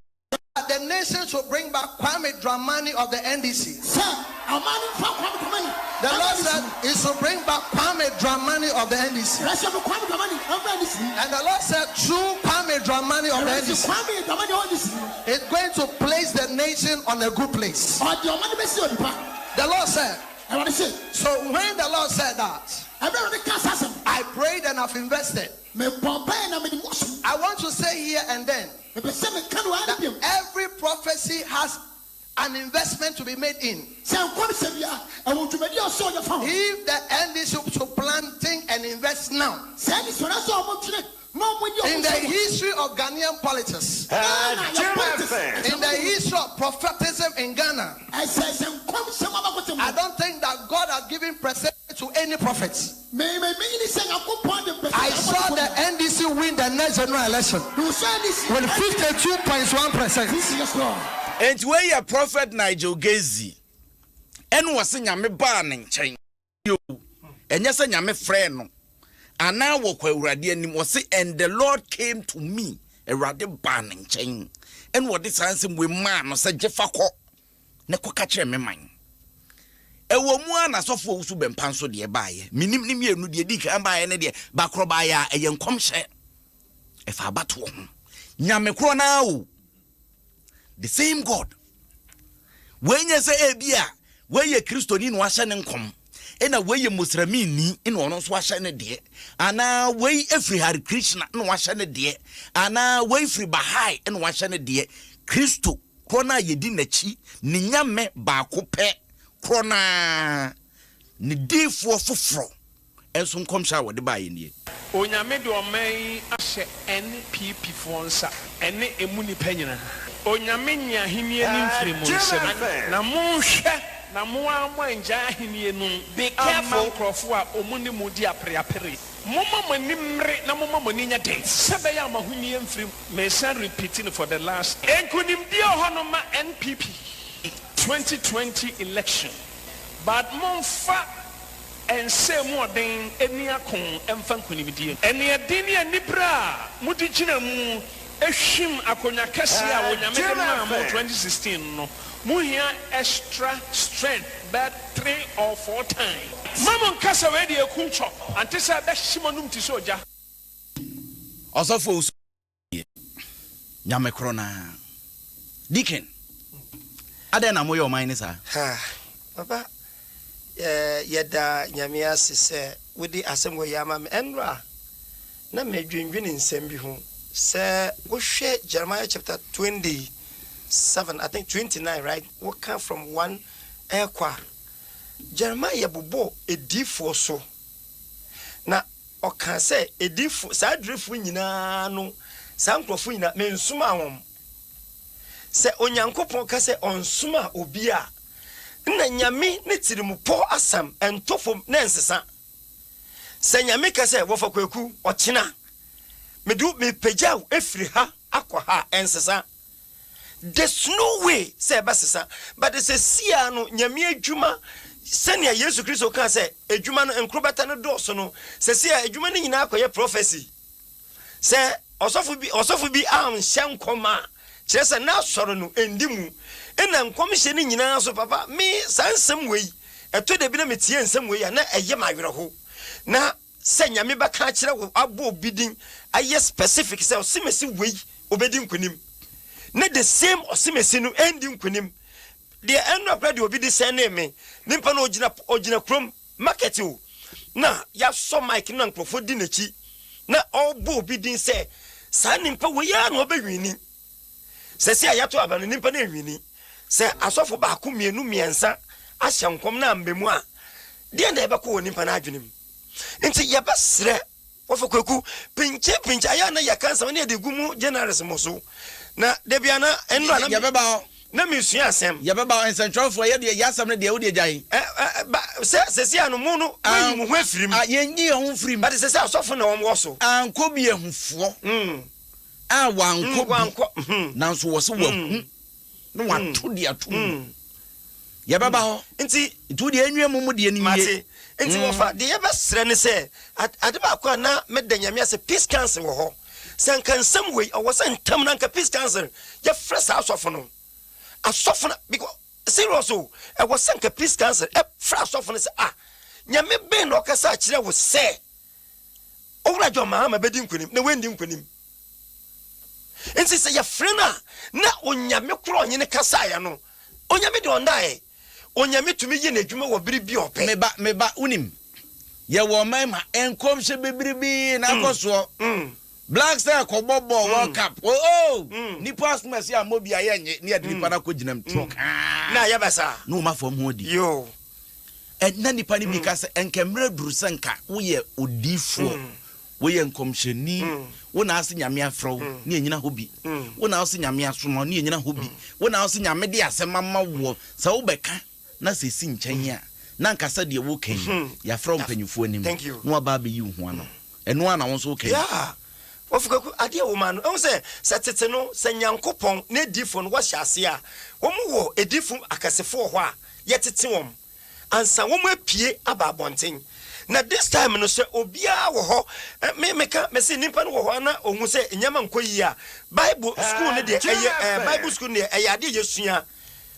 The nation should bring back Kwame Dramani of the NDC. The Lord said he should bring back Kwame Dramani of the NDC. And the Lord said through Kwame Dramani of the NDC, it's going to place the nation on a good place. The Lord said, so when the Lord said that, I prayed and I've invested. I want to say here and then that every prophecy has an investment to be made in. If the NDC to planting and invest now, in the history of Ghanaian politics, in the history of prophetism in Ghana, I don't think that God has given precedent to any prophets. I saw the NDC win the next general election with 52.1%. Enti wei yɛ Prophet Nigel Gaisie ɛna ɔse Nyame baa ne nkyɛn o, ɛnyɛ sɛ Nyame frɛɛ no anaa wɔkɔ Awurade anim, ɔse and the Lord came to me, Awurade baa ne nkyɛn ɛna ɔde saa nsɛm wei maa no sɛ gye fa kɔ na kɔka kyerɛ me man. Ɛwɔ mu ara na asɔfo owusu bɛmpa nso deɛ baeɛ. Menim ne mmienu deɛ di kan baeɛ ne deɛ bakorɔ baeɛ a ɛyɛ nkɔmhyɛ ɛfa abatoɔ ho. Nyame korɔ no ara o. The same God. Wei nyɛ sɛ ebi a wei yɛ Kristoni na wahyɛ ne nkɔm ɛna wei yɛ Muslimini na ɔno nso ahyɛ ne deɛ anaa wei efiri Hare Krishna na wahyɛ ne deɛ anaa wei firi Bahai na wahyɛ ne deɛ. Kristo korɔ no a yɛdi n'akyi, ne Nyame baako pɛ korɔ no ara, ne diifoɔ foforɔ nso nkɔmhyɛ a wɔde baeɛ nie. Onyame de ɔman yi ahyɛ NPP foɔ nsa ɛne emu nipa nyinaa. Onyame nye ahennie no mfiri mo nsam, na monhwɛ na mo ara moangyae ahennie no amma nkorɔfoɔ a ɔmo ne mo di apereapereɛ. Momma mo ani mmere na momma mo ani nyɛ den sɛ ɛbɛyɛ a mo ahennie mfiri mo. Mesan repeat no for the last. Nkunimdie wɔ hɔ nom ma NPP 2020 election but momfa nsa emu ɔden nni ako mfa nkunimdie. Aniɛden ne anibere a mode gyina mu hwim akonwa kɛseɛ a Onyame de maa mo 2016 no, mo hia extra strength bɛyɛ three or four times. Mma mo nka sɛ wei deɛ ɛku ntɔ, ante sɛ ɛbɛhye mo anum te sɛ ogya. Ɔsɔfo Owusu yɛ Nyame korɔ no ara. Deacon, adɛn na moyɛ ɔman no saa? Ha, papa, yɛda Nyame ase sɛ wode asɛm wei ama me. Ɛnora, na medwendwene nsɛm bi ho. Sɛ wohwɛ Jeremiah chapter 27, I think 29, right? Woka from 1 ɛrekɔ a, Jeremiah bobɔɔ adiyifoɔ so. Na ɔkaa sɛ, Adiyifo, saa aduruyɛfo nyinaa no, saa nkurɔfo nyinaa, mensomaa wɔn. Sɛ Onyankopɔn ka sɛ ɔnsomaa obi a, nna Nyame ne tirimupɔ asɛm ɛntɔ fam na ɛnsesa. Sɛ Nyame ka sɛ, Wɔfa Kwaku, ɔkyena, mede wo, mepagya wo afiri ha akɔ ha a, ɛnsesa. There's no way sɛ ɛbɛsesa. But sɛsiaa no Nyame adwuma sɛnea Yesu Kristo kaa sɛ adwuma no nkorobata no dɔɔso no, sɛsiaa adwuma no nyinaa akɔyɛ prophecy. Sɛ ɔsɔfo bi ɔsɔfo bi anhyɛ nkɔm a, kyerɛ sɛ n'asɔre no ɛndi mu. Ɛna nkɔmhyɛ no nyinaa nso papa me saa nsɛm wei ɛtɔ da bi na metie nsɛm wei a na ɛyɛ me awerɛho. Na Sɛ Nyame bɛka akyerɛ wo abɔ obi din ayɛ specific sɛ ɔsemesi wei obedi nkunim na the same ɔsemesi no ɛndi nkunim deɛ ɛnora koraa deɛ obi de sɛnee me nimpa no ogyina ogyina kurom market o na yasɔ mic no na nkurɔfoɔ di n'akyi na ɔbɔ obi din sɛ saa nimpa wei ara na ɔbɛwini sɛsi a yɛato aba no nimpa no ɛnwini sɛ asɔfo baako mmienu mmiɛnsa ahyɛ nkɔm na amba mu a deɛ na ɛbɛkɔ wɔ nimpa no adwene mu. Nti yɛbɛsrɛ Wɔfa Kwaku pinkye pinkye ayɛ a na yɛka nsɛm na yɛde gu mu journalist mo so na da bia na nnora na Yɛbɛba hɔ. na mesua asɛm. Yɛbɛba hɔ nsɛntwerɛfoɔ yɛ deɛ yɛ asɛm no deɛ wo deɛ gyae. Ɛ ɛ ba sɛ sɛsi ano mo no moayi mo ho afiri mu. A yɛnyi yɛn ho mfiri mu. But sɛsi asɔfo na wɔn wɔ so. Ankɔ bi ahufoɔ a wankɔ bi nanso wɔ se wahu. na wato de ato mu yɛbɛba hɔ nti nti wo deɛ ɛnwie mu mu deɛ no nwie mate nti wɔfa deɛ yɛbɛsrɛ ne sɛ ade baako a na meda Nyame ase peace council wɔ hɔ. Sɛ nka nsɛm wei ɔwɔ sɛ ntam na nka peace council yɛfrɛ saa asɔfo no. Asɔfo no because serious o, ɛwɔ sɛ nka peace council ɛfrɛ asɔfo no sɛ ah, Nyame bɛn na ɔkasa akyerɛ wo sɛ Owura John Mahama bɛdi nkonim na wɛndi nkonim. Nti sɛ yɛfrɛ no a na Onyame korɔ ɔnye no kasaeɛ no, Onyame deɛ ɔndaeɛ. Onyame tumi yɛ n'adwuma wɔ bere bi a ɔpɛ. Me ba, me ba, wonim, yɛwɔ ɔman mu ha, nkɔmhyɛ bebrebe na akɔ soɔ. Black Star kɔbɔ bɔɔl World Cup, oh, oh, nipa asom ɛsɛ ammɔ bi a yɛnnye, ne yɛde nipa no akɔ gyina mu trɔ kaa. Na ayɛ basaa. Na wɔn afa wɔn ho adi. Yoo. Na nipa no bi ka sɛ, nka mmerɛ duru sɛ nka woyɛ odiifoɔ. Woyɛ nkɔmhyɛni, wo na wose Nyame afrɛ wo, ne yɛnyina hɔ bi. Wo na wose Nyame asoma wo, ne yɛnyina hɔ bi. Wo na wose Nyame de asɛm ama woɔ, sɛ wobɛka na sɛ ɛsi nkyɛn a, na anka sɛdeɛ woreka yi, yɛafrɛ wo mpanyimfoɔ anim na woaba abɛyi wo ho ano. Ɛno ara na wo nso woka yi. Yeah. Wɔfi Kwaku, adeɛ a wɔma no, ɛhu sɛ, sɛ tete no, sɛ Nyankopɔn n'adiyifoɔ no wɔhyɛ aseɛ a, wɔn wɔ adiyifo akɛsefoɔ wɔ hɔ a yɛtete wɔn. ansa wɔn apue aba abɔnten na this time no sɛ obiara wɔ hɔ me meka me se nipa no wɔ hɔ ana ohun sɛ nneɛma nkɔ yie a bible school no deɛ ɛyɛ ɛɛ bible school no deɛ ɛyɛ adeɛ yɛsua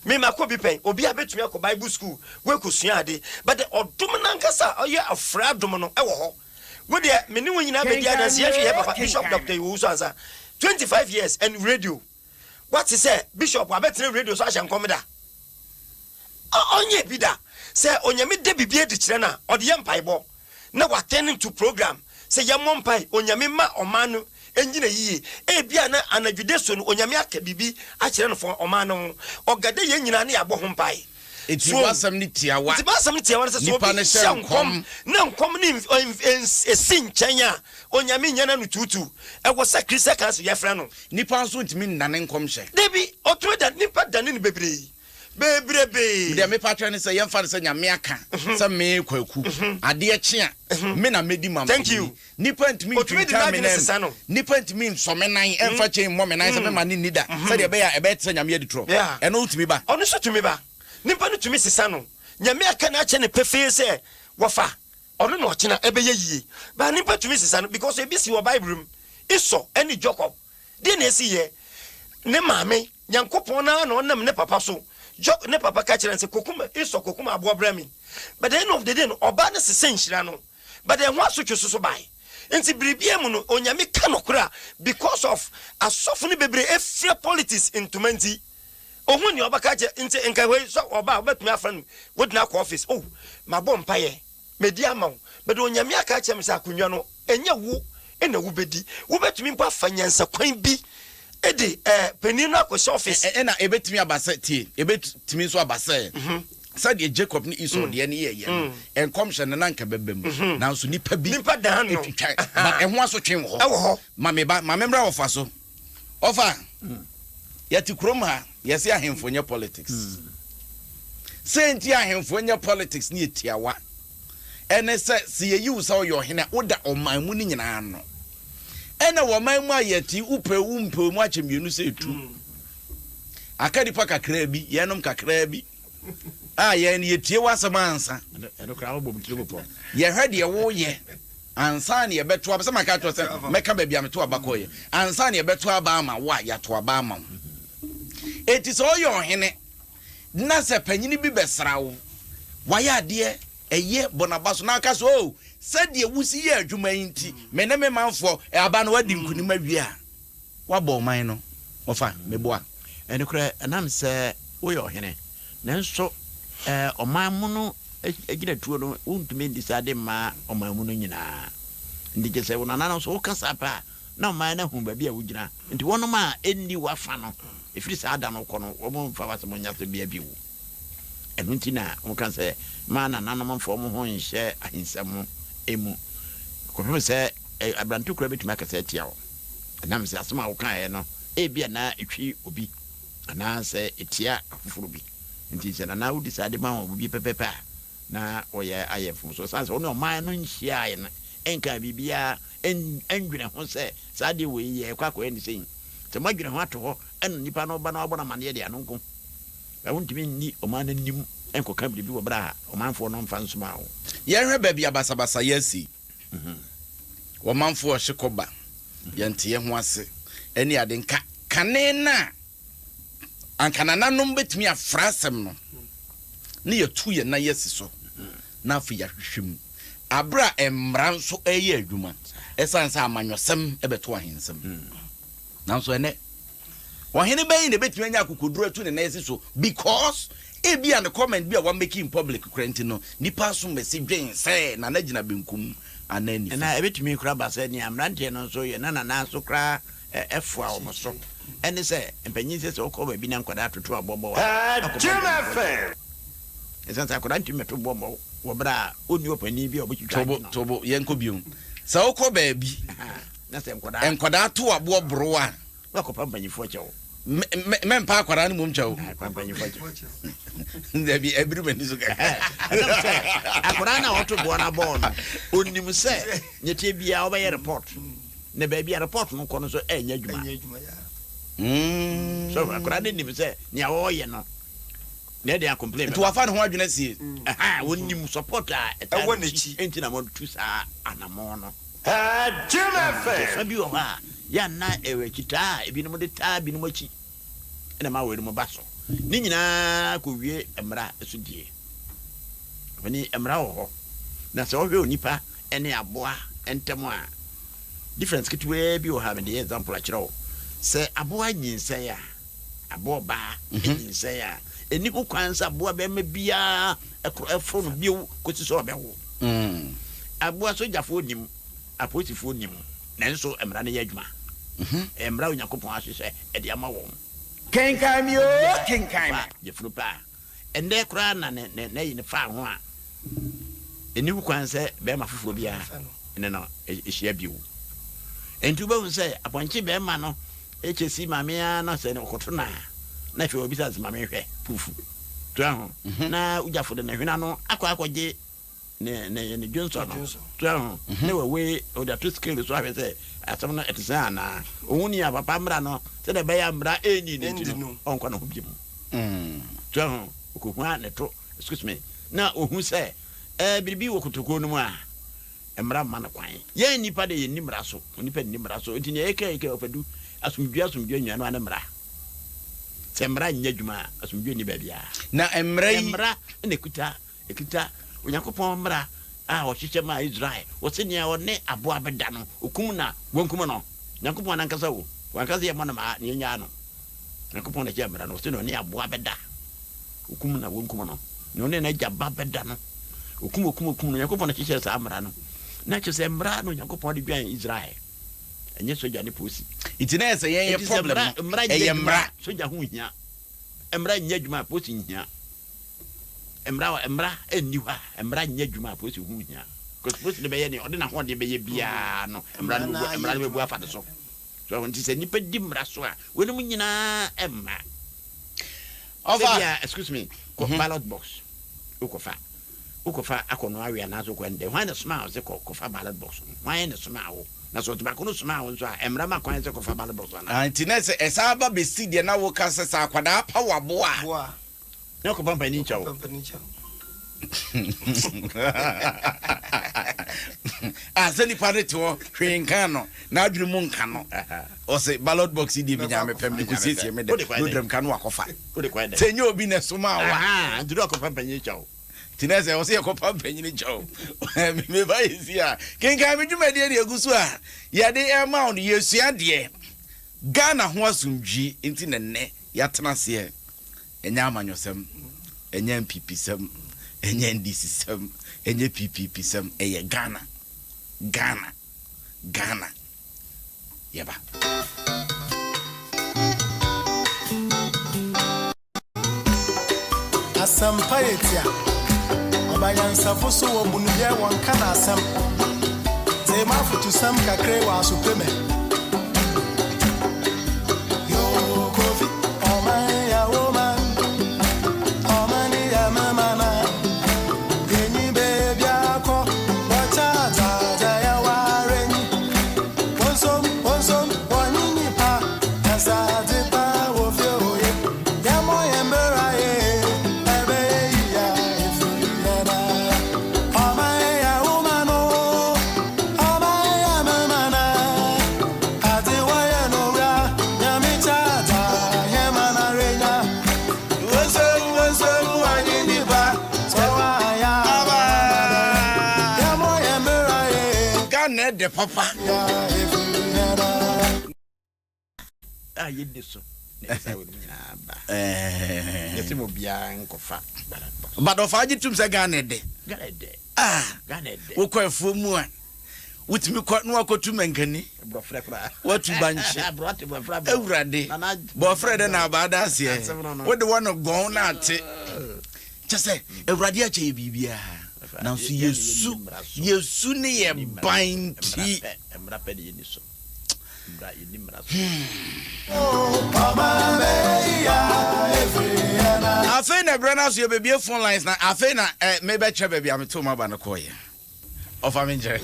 me ma kɔ bi pɛn obiara bɛtumi akɔ bible school wɔakɔ sua ade but the ɔdom nankasa a ɔyɛ afra adom no ɛwɔ hɔ wo deɛ me ne wo nyinaa bɛdi adanse yɛhwɛ yɛ papa bishop dr Owusu Ansa 25 years and radio wate sɛ bishop abɛtena radio so ahyɛ nkɔm da Ɔnyɛɛ bi da. Sɛ Onyame da biribi adi kyerɛ no a, ɔde yɛ mpaebɔ na wa turn into program sɛ yɛmmɔ mpae Onyame mma ɔman no nnyina yiye. Ebia na anadwo dasu no Onyame aka biribi akyerɛ no fa ɔman no ho. Ɔgada yɛn nyinaa na yɛabɔ ho mpae. Enti So w'asɛm no tiawa. Nti m'asɛm no tiawa ne sɛ, sɛ Nipa obi no hyɛ hyɛ nkɔm nkɔm. na nkɔm no nsi nkyɛn a, Onyame nnya n'ano tuutuu. Ɛwɔ sɛ Christian Council yɛfrɛ no. Nipa nso ntumi nnane nkɔmhyɛ. Dabi, ɔtumi da, nipa dane no bebree. Bebrebee. Deɛ mepa kyerɛ ne sɛ yɛmfa no sɛ Nyame aka sɛ me Kwaku adeɛ kye a me na mɛdi ma Thank you. Nipa ntumi Otumi de ntwintwan me n'adwene nan sesa mu no. Nipa ntumi nsɔ me nan ɛmfa chain mmɔ me nan sɛ mɛma no nni da sɛdeɛ ɛbɛyɛ a ɛbɛyɛ te sɛ Nyame adi torɔ. Yeah. Ɛno tumi ba. Ɔno nso tumi ba. Nipa no tumi sesa no. Nyame aka no akyerɛ no pefee sɛ wɔfa ɔno na ɔkyena ɛbɛyɛ yie. But nipa tumi sesa no because ebi si wɔ Bible mu. Esau ɛne Jacob. Deɛ na esi yɛ? Ne maame, Nyankopɔn no ara na ɔnam ne papa so, Job, ne papa ka kyerɛ no sɛ, Kokum Esau, kokum aboa brɛ me. But the end of the day no, ɔbaa no sesɛ nhyira no, but ɛho asotwe soso bae. Nti biribiara mu no, Onyame ka nokorɛ a, because of asɔfo no bebree afira politics ntoma nti, ohun nea ɔbɛka akyerɛ, nti nka wei sɛ ɔba a, wobɛtumi afrɛ no, wode no akɔ office, oh, mabɔ mpaeɛ, Medi ama wo, but Onyame aka akyerɛ me sɛ akonnwa no, ɛnyɛ wo na wobɛdi. Wobɛtumi mpo afa nyansakwan bi de eh, panin no akɔhyɛ office. Ɛna ɛbɛtumi aba sɛ, tie, ɛbɛtumi nso aba sɛ, sɛdeɛ Jacob ne Esau deɛ no yɛeɛ no, nkɔmhyɛ no na anka ɛbɛba mu, nanso nnipa bi Nnipa dan no. twitwa, but ɛho asotwe wɔ hɔ. Ɛwɔ hɔ. Ma me ba, ma me mmra ɔfa so. Ɔfa, yɛte kurom ha, yɛse ahemfo nyɛ politics. Sɛ nti ahemfo nyɛ politics ne yɛ tiawa. Ɛne sɛ, sɛ yɛyi wo sɛ woyɛ ɔhene a, woda ɔman mu no nyinaa ano. Ɛna wɔ ɔman mu a yɛte yi, wopɛ o, wompɛ o, mu akyɛ mmienu sɛ etu. Aka nipa kakraa bi, yɛnom kakraa bi a yɛn no yɛtie w'asɛm ansa. Yɛhwɛ deɛ woyɛ ansa na yɛbɛto aba. Sɛ maka akyerɛ sɛ mɛka baabi a meto aba kɔeɛ. Ansa na yɛbɛto aba ama wo a, yɛato aba ama wo. Enti sɛ ɔyɛ ɔhene na sɛ panyini bi bɛsra wo, wayɛ adeɛ, ɛyɛ, bɔ n'aba so na aka sɛ, oh, sɛdeɛ wosi yɛ adwuma yi nti, me ne me manfoɔ, aba no woadi nkonim awie a, woabɔ ɔman no. Wɔfa, meboa. Nokorɛ, ɛnam sɛ woyɛ ɔhene, nanso ɔman mu no agyinatuo no, wontumi ndi saa de mma ɔman mu no nyinaa. Nti kyerɛ sɛ wo nananom nso, woka saa pɛ a, na ɔman no ahu baabi a wogyina. Nti wɔnom a ɛnni w'afa no, ɛfiri saa da no kɔ no, wɔmfa w'asɛm nyɛ asɛm biara bio. Ɛno nti na wɔka sɛ, Mma nananom mfa wɔn ho nhyɛ ahensɛm mu, kɔpem sɛ aberante koraa bɛtumi akasa atia wo. Ɛnam sɛ asɛm a wokaeɛ no, ebia na ɛtwi obi anaasɛ ɛtia afoforɔ bi. Nti sɛ nana wodi saa de ma wɔn bi pɛpɛpɛ a, na wɔyɛ ayɛ mfomsoɔ. Ɛsiane sɛ wo ne ɔman no nhyiaeɛ no, nkaa biribiara, nnwene ho sɛ saa adeɛ wei yɛrekɔ akɔyɛ no sei. Sɛ moadwene ho ato hɔ ɛna nipa no ba na wabɔ no amaneɛ deɛ, ɛno nko. Na wontumi nni ɔman no anim nkɔka biribi wɔ berɛ a ɔmanfoɔ no mfa nsomaa wo. Yɛnhwɛ baabi a basabasayɛ asi. Ɔmanfoɔ ɔhye kɔba. Yɛnte yɛn ho ase ne ade. Nka kane no a anka nananom bɛtumi afra asɛm no na yɛatu yɛn nan asi so na afei yɛahwehwɛ mu aberɛ a mmara nso reyɛ adwuma ɛsiane sɛ amanyɔsɛm bɛto ahensɛm. Nanso ɛnɛ ɔhene bɛn na ɛbɛtumi anya akokoduro atu ne nan asi so because ebia ne comment bi a wa make in public koraa nti no nipa asomasi dwen sɛ Nana gyina benkum anaa nifa. Na ɛbɛtumi koraa aba sɛ nea mmeranteɛ no nso yɛ na nana nso koraa foa wɔn so ne sɛ, mpanyin sɛ sɛ wokɔ baabi na nkwadaa toto aboɔ bɔ wo a, na kɔfa mpanimfoɔ kyɛw. Ɛsiane sɛ akwadaa ntumi mmɛto boɔ mmɔ wo wɔ berɛ a ɔnni ɔpanin bi a ɔbɛtwitwa Tobo, agye no. tobo, yɛnkɔ bio. Sɛ wokɔ baabi, Na sɛ nkwadaa. nkwadaa to aboɔ boro wo a. Na kɔfa mpanyinfoɔ kyɛw. Mɛ, mɛ, mɛmpa akwadaa no mmom kyɛw. Kɔfa mpanyinfoɔ kyɛw. Dabi, ɛbiri m'ani so kakra. Ɛnam sɛ akwadaa no a ɔto boɔ no abɔɔ no, ɔnim sɛ nea ɛteɛ biara ɔbɛyɛ report. Na baabi a report no kɔ no nso ɛnyɛ adwuma. So akwadaa no nim sɛ nea ɔreyɛ no na ɛde acomplain. Nti wafa ne ho adwene asie. Wɔnim support a ɛtaa n'akyi nti na wɔtu saa anamɔn no. Fa bi wɔ hɔ a yɛ a na ɛwɔ akyitaa a ebinom de taa binom akyi na ɛma weinom ba so. Ne nyinaa kɔwie mmara so die. Ɔpanin, mmara wɔ hɔ. Na sɛ wohwɛ onipa ne aboa ntam a, difference ketewaa bi wɔ hɔ a mede yɛ example akyerɛ wo. Sɛ aboa nyinsɛn a, aboa ɔbaa nyinsɛn a, ɛnni ho kwan sɛ aboa bɛrima biara foro no bio kɔsi sɛ ɔbɛwo. Aboa sogyafoɔ nim, apolisifoɔ nim, nanso mmara no yɛ adwuma. Ɛyɛ mmara a Onyankopɔn ahyehyɛ de ama wɔn. Kenkan me oo, kenkan me. Fa yafunu pa a ɛnnɛ koraa na ne ne n'ayi no faa ho a, ɛnni ho kwan sɛ barima foforɔ biara ne no hyia bio. Enti wobɛhu sɛ apɔnkye barima no kyɛ si maame ara na sɛ ɔkɔto no a, na afei wabisa no sɛ maame hwɛ pufu. So ahu? Na wogyafo de ne hwene ano akɔ akɔgye ne ne ne dwonsɔ no. So ahu? Ne wawe ɔde ato scale so ahwɛ sɛ asɛm no ɛte sɛn anaa. Ohu nea papa mmara no sɛdeɛ ɛbɛyɛ a mmara ɛnni ne nti no, ɔnkɔ ne ho bio. So ahu? Ɔkɔhua ne to, excuse me, na ɔhu sɛ ɛɛ biribi wɔ kotokuo no mu a, mmara mma no kwan. Yɛn nnipa deɛ yɛnni mmara so. Onipa nni mmara so. Nti nea yɛka yi kɛ ɔfadu, asomdwoeɛ asomdwoeɛ nyinaa no ara ne mmara. Sɛ mmara nyɛ adwuma a, asomdwoeɛ nni baabiara. Na mmara yi. Mmara na ɛkuta, ɛkuta Onyankopɔn mmara a ɔhyehyɛ maa Israel. Ɔse nea ɔne aboa bɛda no, ɔkum na wɔnkum no. Nyankopɔn no ankasa o, wanka sɛ yɛmmɔ no mmaa na yɛnnyaa no. Nyankopɔn na ɛhyɛɛ mmara no, ɔse nea ɔne aboa bɛda, ɔkum na wɔnkum no. Nea ɔne n'agya ba bɛda no, ɔkum, ɔkum, ɔkum no. Nyankopɔn na ɛhyehyɛɛ saa mmara no. Na kyerɛ sɛ mmara na Onyankopɔn de dwan Israel, ɛnyɛ sogya ne polisi. Nti na ɛyɛ sɛ yɛn yɛ Enti sɛ problem mmara, no, mmara nyɛ ɛyɛ adwuma mmara. a, sogya ho nhia. Mmara nyɛ adwuma a, polisi nhia. Mmara, mmara nni hɔ a, mmara nyɛ adwuma a, polisi ho nhia. Because polisi no bɛyɛ nea ɔde n'ahoɔden bɛyɛ biara no, mmara no bɛbu, mmara no bɛbu afa ne so. So nti sɛ nnipa di mmara so a, weinom nyinaa mma. Ɔfa. Sɛ bia, excuse me, kɔ ballot box, wokɔfa, wokɔfa akɔnoa awe anaasɛ wokɔ ɛndɛ, hwan na somaa wo sɛ kɔ, kɔfa ballot box no? Hwan na somaa wo? Na sɛ ɔtebako no somaa wo nso a, mmara ma kwan sɛ kɔfa ballot box anaa? Ah, nti na sɛ ɛsan ba bɛsi deɛ na woka sɛ sɛ akwadaa pa waboa a. Na ɔkɔfa mpanin kyɛw. Ah, sɛ nipa no te hɔ hwee nka no n'adwene mu nka no ɔsɛ ballot box yi deɛ menya mepɛ mede kɔsiesie me dɛ na ɔdram ka no wakɔfa sɛ nyɛ obi na ɛsoma wa nti na ɔkɔfa mpanyin kyɛw nti na sɛ ɔsɛ yɛkɔfa mpanyin kyɛw meba yɛsi a kenkan me dwumadie deɛ ɛgu so a yɛde ɛma wo no yɛsua deɛ Ghana ho asomdwie nti na nnɛ yɛatena aseɛ Ɛnyɛ amanyɔsɛm, ɛnyɛ NPPsɛm, ɛnyɛ NDCsɛm, ɛnyɛ PPPsɛm, ɛyɛ Ghana, Ghana, Ghana. Yɛba. Asɛmpa yɛ tia. Ɔba nyansafo so wɔ bunu yɛ wɔnka n'asɛm. Tee m'afotusɛm kakra yi wɔ asope me. Ɛyɛ papa. A yɛdi so na ɛsɛ wɔn nyinaa ba. Yɛsɛ mo biara nkɔfa ballot box. But ɔfa agye tum sɛ Ghana ɛdɛ. Ghana ɛdɛ. Ah. Ghana ɛdɛ. Wokɔ afuo mu a wotumi kɔ na wakɔtu mankani. Borɔfrɛ koraa. Watu bankye. Awurade. Bɔfrɛ dɛ na abaa da aseɛ. Wode wɔ no gɔn na ate. Kyɛ sɛ Awurade akyɛ yɛ biribiara. Nanso yɛsu yɛsu ne yɛ ban nti. Mmara pɛ de yɛni so. Afei na berɛ no aso yɛbɛbie phone lines na afei na eh, mebɛkyerɛ baabi a metoo m'aba no kɔɔyɛ. Ɔfa me nkyerɛ.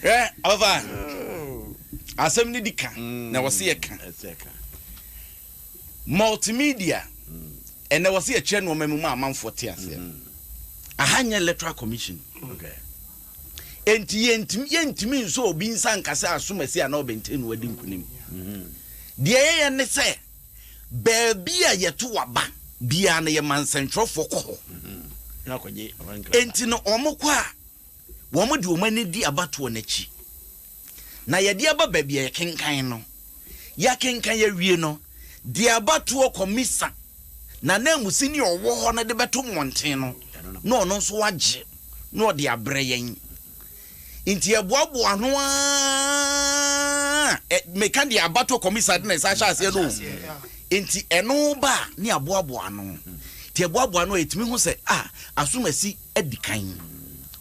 Hwɛ ɔfa asɛm no di ka na wɔse yɛka multimedia ɛnɛ wɔse yɛkyerɛ nneɛma mu ma amanfoɔ te aseɛ. Aha nyɛ electoral commission. Enti yɛntumi yɛntumi nsɔ obi nsa nka sɛ asomasi anaa ɔbɛnten na wadi nkunim. Deɛ yɛyɛ ne sɛ baabi a yɛto aba biara no yɛma nsɛntwerɛfoɔ kɔ hɔ. Enti no wɔn kɔ a wɔn de wɔn ani di abatoɔ no akyi. Na yɛde aba baabi a yɛkenkan no, yɛakenkan awie no, deɛ abatoɔ kɔmisa n'ananmusini a ɔwɔ hɔ no de bɛto mmɔnten no, na ɔno nso agye na ɔde abrɛ yɛn. Nti yɛboaboa ano ara, meka deɛ abatoɔ kɔmisa de ne nsa ahyɛ aseɛ no o. Nti ɛno ba a, ne yɛaboaboa ano. Nti yɛboaboa ano a, yɛtumi hu sɛ, ah, asomasi adi kan,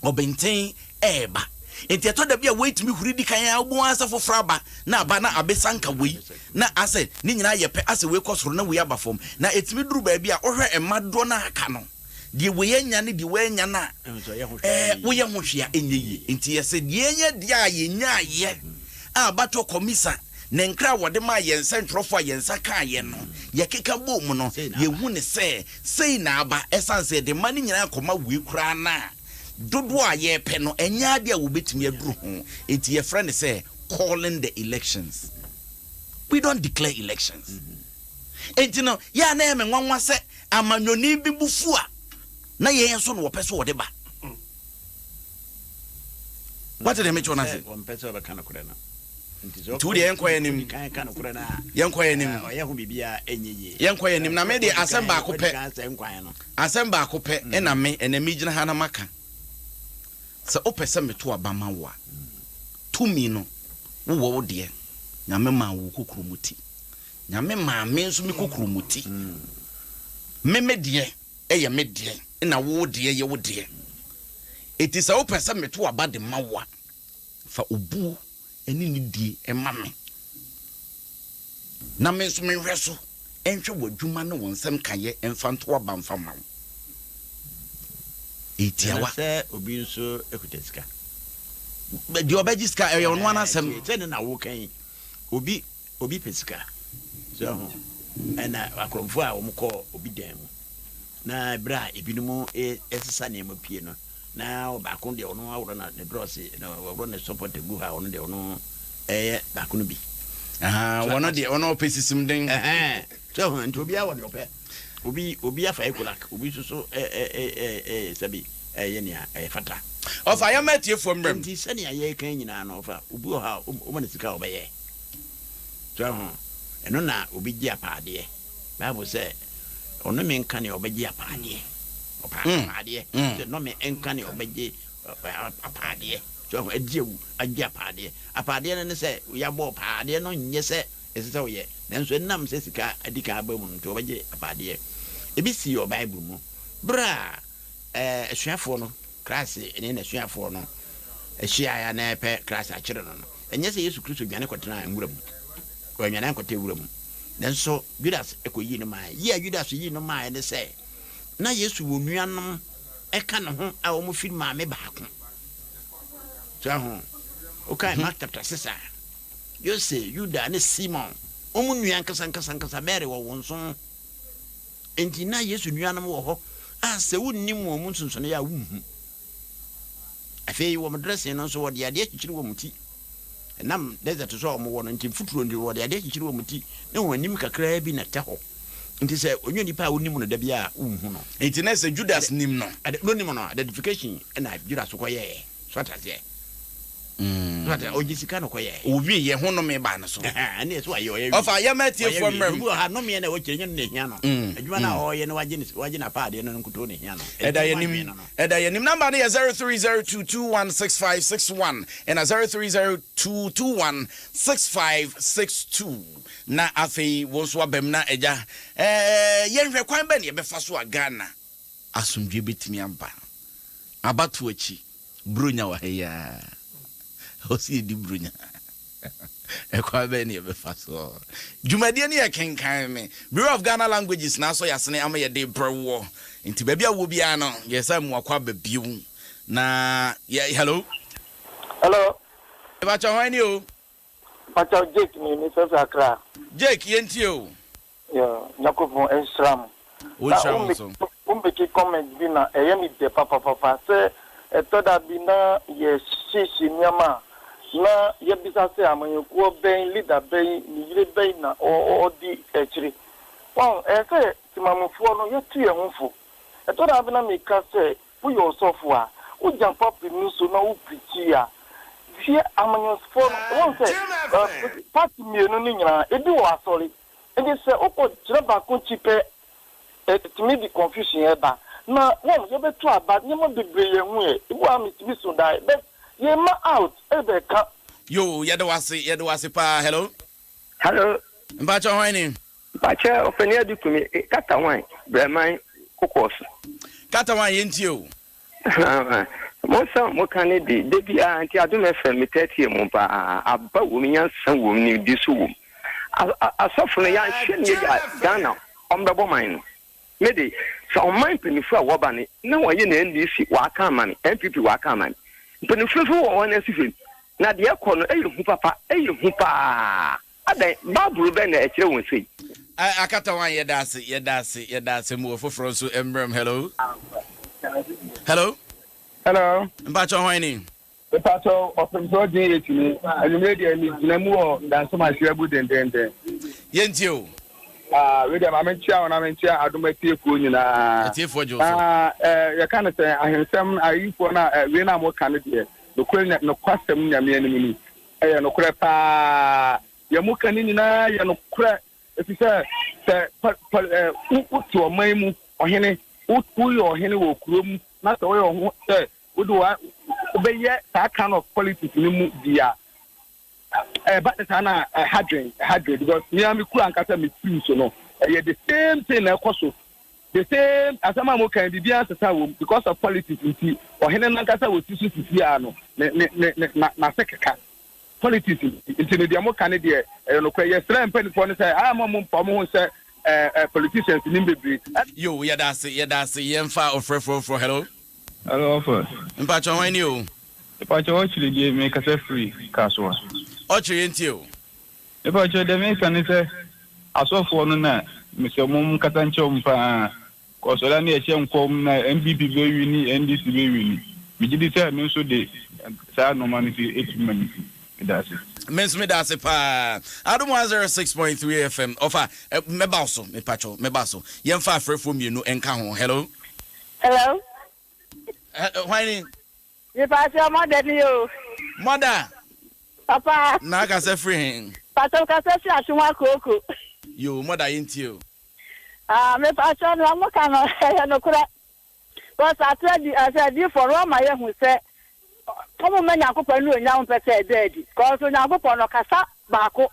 ɔbɛnten ɛreba. Enti ɛtɔ da bi a wei tumi huri di kan ara, wobɛhu ara sɛ foforɔ aba, na aba na abɛsianka wei, na asɛ ne nyinaa yɛ pɛ, asɛ wei kɔ soro na wei aba fam. Na ɛtumi duru baabi a wohwɛ mma dodoɔ no a aka no, deɛ wei anya ne deɛ wei anya no a, ɛɛ, woyɛ ho hwee a ɛnyɛ yie. Enti yɛsɛ deɛ yɛnya deɛ a yɛnyaeɛ a abatoɔ kɔmisa ne nkra a wɔde maa yɛn nsɛntwerɛfoɔ a yɛn nsa kaeɛ no, yɛkeka bɔɔ mu no, yɛhu no sɛ sei na aba. Ɛsiane sɛ yɛde mma no nyinaa kɔma wei koraa no a, Dodoɔ a yɛrepɛ no, ɛnyɛ adeɛ a wɔbɛtumi aduru ho, enti yɛfrɛ no sɛ calling the elections. We don't declare elections. Enti no, yɛ a na ɛyɛ me nwanwa sɛ amanyɔni bi bo fu a, na yɛn nso na wɔpɛ sɛ wɔde ba. Wate deɛ mekyerɛ no ase? Wɔmpɛ sɛ wɔbɛka nokorɛ no. Nti wo deɛ yɛnkɔ yɛn anim. Yɛnkɔ yɛn anim. Yɛnkɔ yɛn anim. Na me deɛ asɛm baako pɛ. Asɛm baako pɛ na me ɛnɛ megyina ha na maka. Sɛ wopɛ sɛ meto aba ma wo a, tumi no wowɔ wo deɛ. Nyame maa wo kokuromoti. Nyame maa me nso me kokuromoti. Me me deɛ yɛ me deɛ na wo deɛ yɛ wo deɛ. Enti sɛ wopɛ sɛ meto aba de ma wo a, fa obuo ne nidie ma me, na me nso menhwɛ so nhwɛ w'adwuma ne wo nsɛm kayɛ mfa nto aba mfa mma wo. Ɛyɛ tiawa. Ɛna sɛ obi nso kuta sika. Deɛ ɔbɛgye sika ɛyɛ ɔno ara n'asɛm. Sɛ ne na woka yi, obi obi pɛ sika. So ho ɛna akorɔmfoɔ a wɔn kɔ obi dan mu na berɛ a ebinom ɛsesa nneɛma pie no, Na ɔbaako deɛ ɔno aworɔ na ne drɔse na ɔworɔ ne sɔpɔt gu ha, ɔno deɛ ɔno ɛyɛ baako no bi. Wɔn deɛ ɔno ɔpɛ sisimden. So ɛho nti obiara wɔ deɛ ɔpɛ. Obi obi afa ekolak, obi nso so ɛ ɛ ɛ ɛ sɛbi ɛyɛ nea ɛyɛ fata. Ɔfa yɛn ma atiefoɔ mmerɛ mu. Nti sɛnea yɛreka yi nyinaa no ɔfa obi wɔ hɔ a ɔma no sika a ɔbɛyɛ. So ɛho ɛno na obi gye apaadeɛ. Bible sɛ ɔnome nka nea ɔbɛgye apaadeɛ. Ɔpaadeɛ. Sɛ nnome nka nea ɔbɛgye apaadeɛ. So ɛho agye awu agye apaadeɛ. Apaadeɛ no ne sɛ yɛabɔ paadeɛ no nyɛ sɛ ɛsɛ sɛ ɔyɛ. Nanso ɛnam sɛ sika adi kan aba mu no nti ɔbɛgye apaadeɛ. Ebi sii wɔ Bible mu. Berɛ a asuafoɔ no, Christ ne n'asuafoɔ no hyiaeɛ a na ɛpɛ Christ akyere no no, ɛnyɛ sɛ Yesu Kristo dwane kɔtenaa nwura mu. Wannwane ankɔtɛ wura mu. Nanso Judas kɔyii no maeɛ. Yi a Judas yii no maeɛ ne sɛ, na Yesu wɔ nuanom ka ne ho a wɔfiri maame baako. So ahu? Wokae Mark chapter 6 a, Yose, Yuda ne Simon, wɔn nua ankasa ankasa ankasa, Mary wɔ wɔn nso. Enti na Yesu nuanom wɔ hɔ a sɛ wonnim wɔn mu nsonsonoeɛ a wonhu. Afei wɔn dressing no nso wɔde adeɛ akyekyere wɔn ti. Ɛnam desert so a wɔwɔ no nti mfuturo nti wɔde adeɛ akyekyere wɔn ti ne wɔn anim kakraa bi na ɛtɛ hɔ. Nti sɛ ɔnyɛ nipa a wonim no da bi a wonhu no. Nti na sɛ Judas nim no. Ɛde no nim no identification ɛna Judas kɔyɛɛ. So ate aseɛ? So ate ɔgye sika na ɔkɔyɛɛ. Owie yɛ ho nnome baa ne so. Ɛne ɛsɛ wayɛ ɔyɛ wie. Ɔfa yɛma atiefoɔ mmerɛ mu. Obi wɔ ha nnomeɛ na ɛwɔ kyerɛ nyɛ no na ɛhia no. Adwuma no a ɔreyɛ no wagye ne wagye n'apaadeɛ no nkutoo na ɛhia no. Ɛda yɛn anim ɛda yɛn anim number no yɛ 0302216561 ɛna 0302216562. Na afei wo nso waba mu na agya eh, yɛnhwɛ kwan bɛn na yɛbɛfa so a Ghana asomdwoe bɛtumi aba. Abatoɔ akyi, Buronya wɔ ha yi ara. Ɛwɔ sɛ yɛdi Buronya. Ɛkwan bɛn na yɛbɛfa so? Dwumadie no yɛ Kenkan Me. Bureau of Ghana Languages na asɔ yɛasene ama yɛde brɛ woɔ. Nti baabi a wowɔ biara no, yɛsan mu akɔ aba bio. Na yɛ, hello? Hello. Mepakyɛ hwan ni o? Mpakyɛw Jake ni me frɛfrɛ Accra. Jake yɛntie o. Yoo Nyankopɔn nhyira mo. Wo nhyira wo nso. Na wo make comment bi na ɛyɛ me dɛ papapapa sɛ ɛtɔ da bi na yɛ hyehyɛ nneɛma a na yɛ bisa sɛ amanyɔkuo bɛn leader bɛn ne yere bɛn na ɔdi akyire. Wahu ɛyɛ sɛ temamufoɔ no yɛtu yɛn ho fo. Ɛtɔ da bi na meka sɛ Woyɛ ɔsɔfo a, wo gya pulpit no so na wo preachi a, hwɛ amanyɔsfoɔ no, wohu sɛ party mmienu no nyinaa, ebi wɔ asɔre, nti sɛ wokɔ gyina baako akyi pɛ, ɛtumi de confusion ba, na wohu yɛbɛto aba, nneɛma bebree yɛhu ɛ, ebi wɔ ha metumi so dae, but yɛmma out ɛbɛka. Yoo yɛda wo ase yɛda wo ase paa hello. Hello. Mpakyɛ hwan ni. Mpakyɛ ɔpanin adu tumi kata wan brɛman kokɔɔ so. Kata wan yɛn tie o. Mo nsɛm a mo ka no de da biara nti Adom FM me taa tie mo paa aba wom nyansa wom nimdi nso wom asɔfo no yɛanhwɛ no yie a Ghana ɔmo bɛbɔ man no me de sɛ ɔman mpanyinfoɔ a wɔba no na wɔyɛ na NDC wɔaka ama me NPP wɔaka ama me mpanyinfoɔ nso wɔ wɔn asi fam na deɛ ɛkɔ no ɛyɛ hu papa ɛyɛ hu paa Adɛn, Bible bɛn na ɛkyerɛ wɔn sei? Akata wan yɛda ase yɛda ase yɛda ase mowɔ foforɔ nso mmerɛm hello hello. Hello. Mpatsɔ hwan ni. Mpatsɔ ɔpemsɔ GH ni anwummerɛ deɛ me gyina mu wɔ Dansoma Ahyiabu dendenden. Yɛntie o. Ah, wei deɛ ma menkyea wo na menkyea adom atiefoɔ nyinaa. Atiefoɔ gye wo so. Ah, eh, yɛka no sɛ ahensɛm ayifoɔ no a wei no a moka no deɛ nokorɛ nokwasɛm Nyame anim ni. Ɛyɛ nokorɛ paa. Deɛ moka no nyinaa yɛ nokorɛ, ɛfiri sɛ, sɛ pa, pa, ɛ, wo, wote ɔman mu, ɔhene, wo, woyɛ ɔhene wɔ kuro mu, na sɛ woyɛ wo ho sɛ wode wa, wobɛyɛ saa kind of politics no mu bi a, ɛba ne saa na ɛha dwen, ɛha dwen, because me ara me kuro ankasa me firi so no, ɛyɛ the same thing na ɛkɔ so. The same asɛm a moka yi, biribiara nsesa wɔ mu, because of politics nti, ɔhene no ankasa a ɔsi so sisi ara no, ne, ne, ne, ne, na, n'ase keka. Politics nti, nti no deɛ moka no deɛ, ɛyɛ nokorɛ. Yɛsrɛ mpaninfoɔ no sɛ, ah, mo mfa mo ho nhyɛ eh, eh, politicians nim bebree. Yo, yɛda ase, yɛda ase. Yɛmfa ɔfrɛfoɔ foforɔ. Hello. Hello, ɔfɛ. Mpakyɛ hwan ni o? Mpakyɛ ɔkyere die, mekasa firi Kasoa. Ɔkyere yɛntie o. Mepakyɛw deɛ meka ne sɛ asɔfoɔ no na mesɛ mo nkasa nkyerɛ wɔn paa cos ɔda no yɛhyɛ nkɔm na NPP bɛ wini NDC bɛ wini megye di sɛ ɛno nso de saa nnoɔma no si ɛtumi ma no si medase. Me nso meda ase paa. Adom 106.3 FM. Ɔfa, mɛba wo so, mepakyɛw, mɛba so. Yɛmfa afrɛfoɔ mmienu nka ho. Hello. Hello. Hwan ni? Mepakyɛw mother ni o. Mother. Papa. Na akasa firi he? Pakyɛw kasa firi Atwom Akooko. Yoo mother yɛntie o. Ah mepakyɛw nea ɔmo ka no ɛyɛ nokorɛ cos atorɔ di ɛsɛ adiyifoɔ no wɔma yɛhu sɛ ɔmo mma Nyankopɔn anuonyam mpɛ sɛ ɛda adi cos Onyankopɔn no ɔkasa baako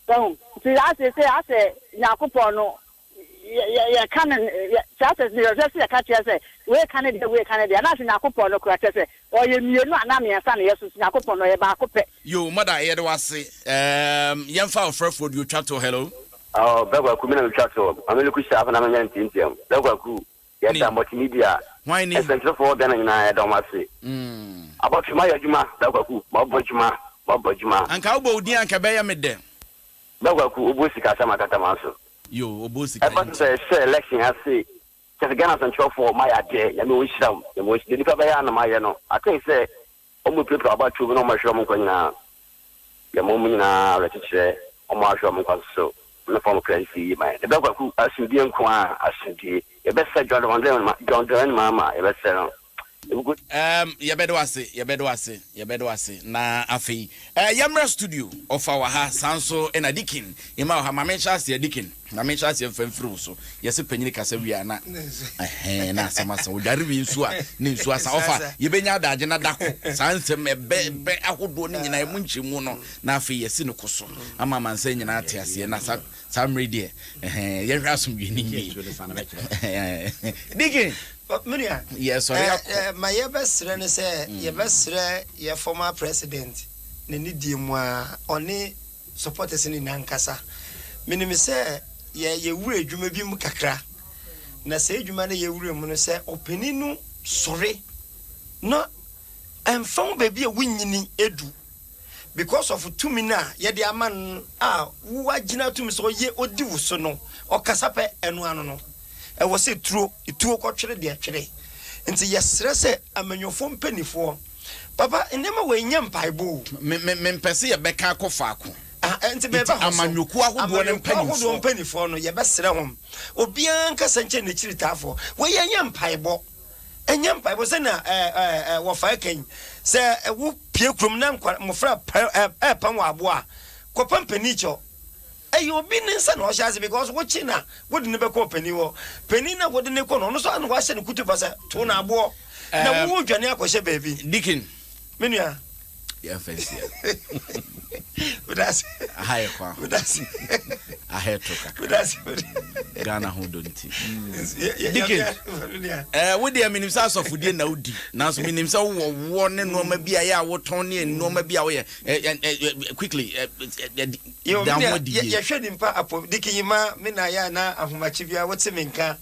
wahu nti asese asɛ Nyankopɔn no Yɛ yɛ yɛka no yɛ saa sɛ yɛhwɛ sɛ yɛka kyerɛ sɛ wei ka ne deɛ wei ka ne deɛ anaasɛ Nyankopɔn no koraa kyerɛ sɛ ɔyɛ mmienu anaa mmiɛnsa na yɛso so Nyankopɔn no ɔyɛ baako pɛ. Yoo mother yɛde wo ase ehm yɛmfa ɔfrɛfoɔ deɛ ɔtwa toɔ hello. Oh Bra Kwaku me na metwa toɔ ma me look sharp na menyɛ no ntiantiam Bra Kwaku yɛda multimedia Hwan ni? nsɛnkyerɛfoɔ wɔ Ghana nyinaa yɛda wɔn ase Abɔtwe moayɛ adwuma Bra Kwaku moabɔ adwuma moabɔ adwuma. Anka wobɔ wo din a anka ɛbɛyɛ me dɛ. Bra Kwaku wobɔ sika sɛ makata m'aso. Yoo ɔbɔ sika Ɛba so sɛ yɛhyɛ election ase kyɛsɛ Ghana asɛnkyerɛfoɔ ɔmo ayɛ adeɛ Nyame ɔnhyira mo Nyame ɔnhyira deɛ nipa bɛyɛ a na mayɛ no I think sɛ ɔmo pirapira abatoɔ mu na ɔmo ahwere ɔmo nkwa nyinaa yɛma ɔmo nyinaa awerɛkyekyerɛ ɔmo ahwere ɔmo nkwa nso so. Na fa wɔn kra nsi yie ma yɛn. Yɛbɛ Kwaku asomdwie nko ara asomdwie. Yɛbɛsrɛ John John Dramani Mahama yɛbɛsrɛ no. Yɛbɛkɔ. Erm yɛbɛda wo ase, yɛbɛda wo ase, yɛbɛda wo ase. Na afei eh yɛmmra studio, ɔfa wɔ ha, saa nso na Deacon Emma wɔ ha. Ma menhyɛ aseɛ Deacon, ma menhyɛ aseɛ mfa mfiri wo so. Yɛse panyini kasa wie a na ɛhɛn na asɛm asa. Ɔdware wie nso a na nsuo asa. Ɔfa, yɛbɛnya adagye na dako saa nsɛm ɛbɛ bɛ ahodoɔ no nyinaa ɛmu nkyɛmu no na afei yɛasi no ko so ama amansan nyinaa ate aseɛ na sa saa mmerɛ yi deɛ ɛhɛn yɛhwɛ asomdwie no yie. Deacon, Menua, yɛsɔre akɔ. Ma yɛbɛsrɛ ne sɛ yɛbɛsrɛ yɛ former president ne ne die mu a ɔne supporters no nyinaa nkasa. Menim sɛ yɛ yɛwura adwuma bi mu kakra na sɛ adwuma no yɛwura mu no sɛ ɔpanin no sɔre na ɛmfa ho baabi a wonyini edu because of tumi no a yɛde ama no a woagyina tumi sɛ ɔyɛ odi wo so no ɔkasa pɛ ɛno ano no ɛwɔ sɛ turo tuo kɔtwere deɛ twere nti yɛsrɛ sɛ amanyɔfoɔ mpanimfoɔ papa nneɛma wɔ ɛnyɛ mpaebɔ o. Me me mempɛ sɛ yɛbɛka akɔ faako. Ah, nti meba hɔ so. Amanyɔkuo ahodoɔ no Amanyɔkuo ahodoɔ mpanimfoɔ. mpanimfoɔ no yɛbɛsrɛ hom obiara nkasa nkyɛn n'akyiritafoɔ wei ɛnyɛ mpaebɔ. Ɛnyɛ mpaebɔ sɛnea wɔfa ɛka yi. Sɛ wo pie kurom na nkwa mmɔfra ɛɛpam wɔ aboa a, kɔpam panin kyɛw. Ɛyɛ obi ne nsa na ɔhyɛ ase because wokye na wode ne bɛkɔ ɔpanin hɔ. Panin na wode ne kɔ no, ɔno nso ana wahyɛ no kutupa sɛ to no aboɔ. Na wo dwane akɔhyɛ baabi. Deacon. Me nua. Yɛmfa nsia. Medase. Aha yɛ kwan ho. Medase. Aha yɛ to kakra. Medase. Ghana ho dɔ nti. Dikin, eh, wo deɛ menim sɛ asɔfodie na wodi, nanso menim sɛ wowɔ woɔ ne nneɛma bi a ɛyɛ a wotɔn ne nneɛma bi a woyɛ eh, eh, eh, eh quickly eh, eh, eh, da ho adi yie. Yɛhwɛ nipa apɔ Dikin yi ma me na yɛ na ahomakye bia wote me nka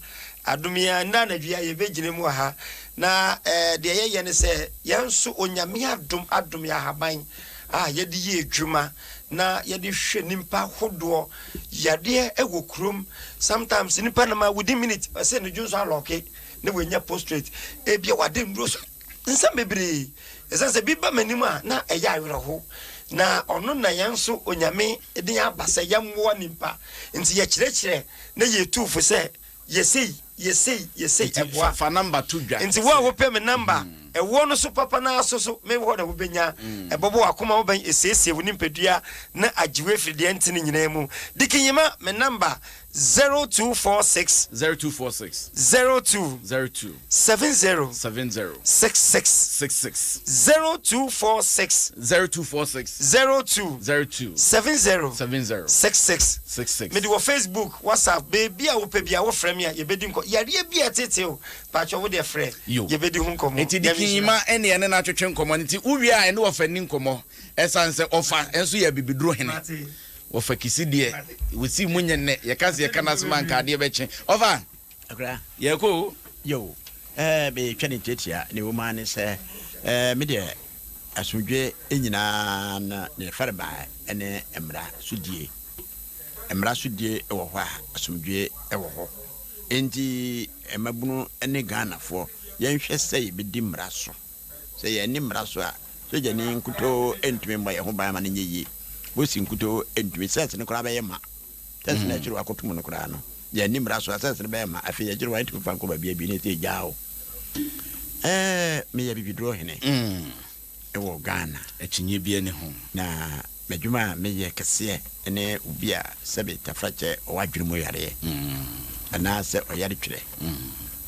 adom yi a nna anadwo yi a yɛbɛgyina mu wɔ ha Na deɛ yɛyɛ ne sɛ, yɛn nso Onyame adom adom yɛn ahaban a yɛde yɛ adwuma na yɛde hwɛ nipa hodoɔ yadeɛ wɔ kurom. Sometimes nipa nam a within minute ɔsɛ ne dwonso alɔke na wanya prostrate, ebia wade nnuro so, nsɛm bebree. Ɛsiane sɛ bi ba m'anim a na ɛyɛ awerɛho, na ɔno na yɛn nso Onyame de yɛn aba sɛ yɛmmoa nipa, nti yɛkyerɛkyerɛ na yɛtu fo sɛ Yɛ sei, yɛ sei, yɛ sei, Nti ɛboa. fa number to dwa. Nti wo a wopɛ me number, ɛwoɔ no so papa no ara so so, me hɔ na wobɛnya. Ɛbɔbɔ w'akoma ho ban, ɛsiesie wo nimpadua, na agye wo afiri deɛ ɛntene nyinaa mu. Dikinyima, me number, 0246. 0246. 02. 02. 70. 70. 66. 66. 0246. 0246. 02. 02. 70. 70. 66. 66. Mede wɔ Facebook, WhatsApp, baabi a wopɛ biara wofrɛ me a yɛbɛdi nkɔ yareɛ bi a ɛtete o, paatwɔ wo deɛ frɛ, Yo. yɛbɛdi ho nkɔmmɔ. Nti Nyame Dikin nhyira. Yima ɛne yɛne no atwetwe nkɔmmɔ no nti wowie a ɛne wɔfa nni nkɔmmɔ ɛsiane sɛ ɔfa nso yɛ abibiduro hene. Mate. Wɔfa kisi deɛ Mate. wɔsii mu nyɛ nnɛ yɛka sɛ yɛka n'asɛm a anka adeɛ bɛkye. Ɔfa! Akora. Yɛkɔ o. Yo, eh, metwa ne tiatia, nea ɛwɔ mu ara ne sɛ, eh, me deɛ asomdwoeɛ nyinaa no deɛ farebae ne mmara so die. Mmara so die wɔ hɔ a, asomdwoeɛ wɔ hɔ. Enti mmabunu ne Ghanafoɔ, yɛnhwɛ sɛ yɛbɛdi mmara so. Sɛ yɛanni mmara so a, sogyani nkutoo ntumi mmɔ yɛn ho ban ma no nyɛ yie. Polisi nkutoo ntumi. Sɛs no koraa bɛyɛ ma. Sɛs no a akyiri wakɔto mu no koraa no, yɛanni mmara so a, sɛs no bɛyɛ ma. Afei akyiri hɔ a, yɛntumi mfa nkɔ baabiara bio na ɛsɛ yɛgyaa hɔ. Ɛɛ, meyɛ abibiduro hene wɔ Ghana. Akyinnye biara nni ho. Na m'adwuma a meyɛ kɛseɛ ne obi a sɛbe tafrakyɛ ɔwɔ adwene mu yareɛ anaasɛ ɔyare twerɛ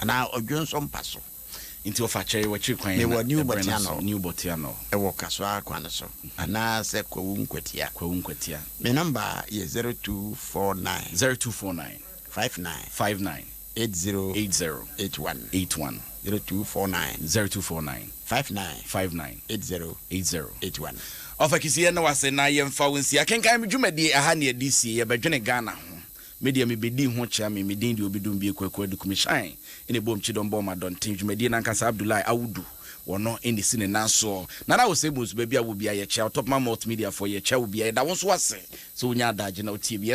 anaa ɔdwonsɔ mpa so. Nti ɔfa kyɛre w'akyiri kwan na Mewɔ New ɛberɛ no so, Botianor New Botianor. wɔ Kasoa kwan no so anaasɛ Kwawu Nkwatia. Kwawu Nkwatia. Me nɔmba yɛ 0249. 0249. 59. 59. 80. 80. 81. 81. 0249. 0249. 59. 59. 80. 80. 81. Ɔfa Kisi yɛn na wase na yɛmfa wo nsi. Akenkan me dwumadie ɛha ne yɛde sie yɛbɛdwene Ghana ho. Me deɛ mebɛdii ho kyea me me din deɛ obi dum bie Kwaku Aduku me shine ɛna ɛbom kyidɔm bɔɔ ma dɔnten dwumadie no ankasa Abdullahi Awudu wɔno ɛna ɛsi ne nan soɔ Nana Osei Bonsu baabi a wɔ biara yɛkyea wo Topman Multimedia foɔ yɛkyea wo biara yɛda wo nso ase sɛ wonya adagye na wotie bi.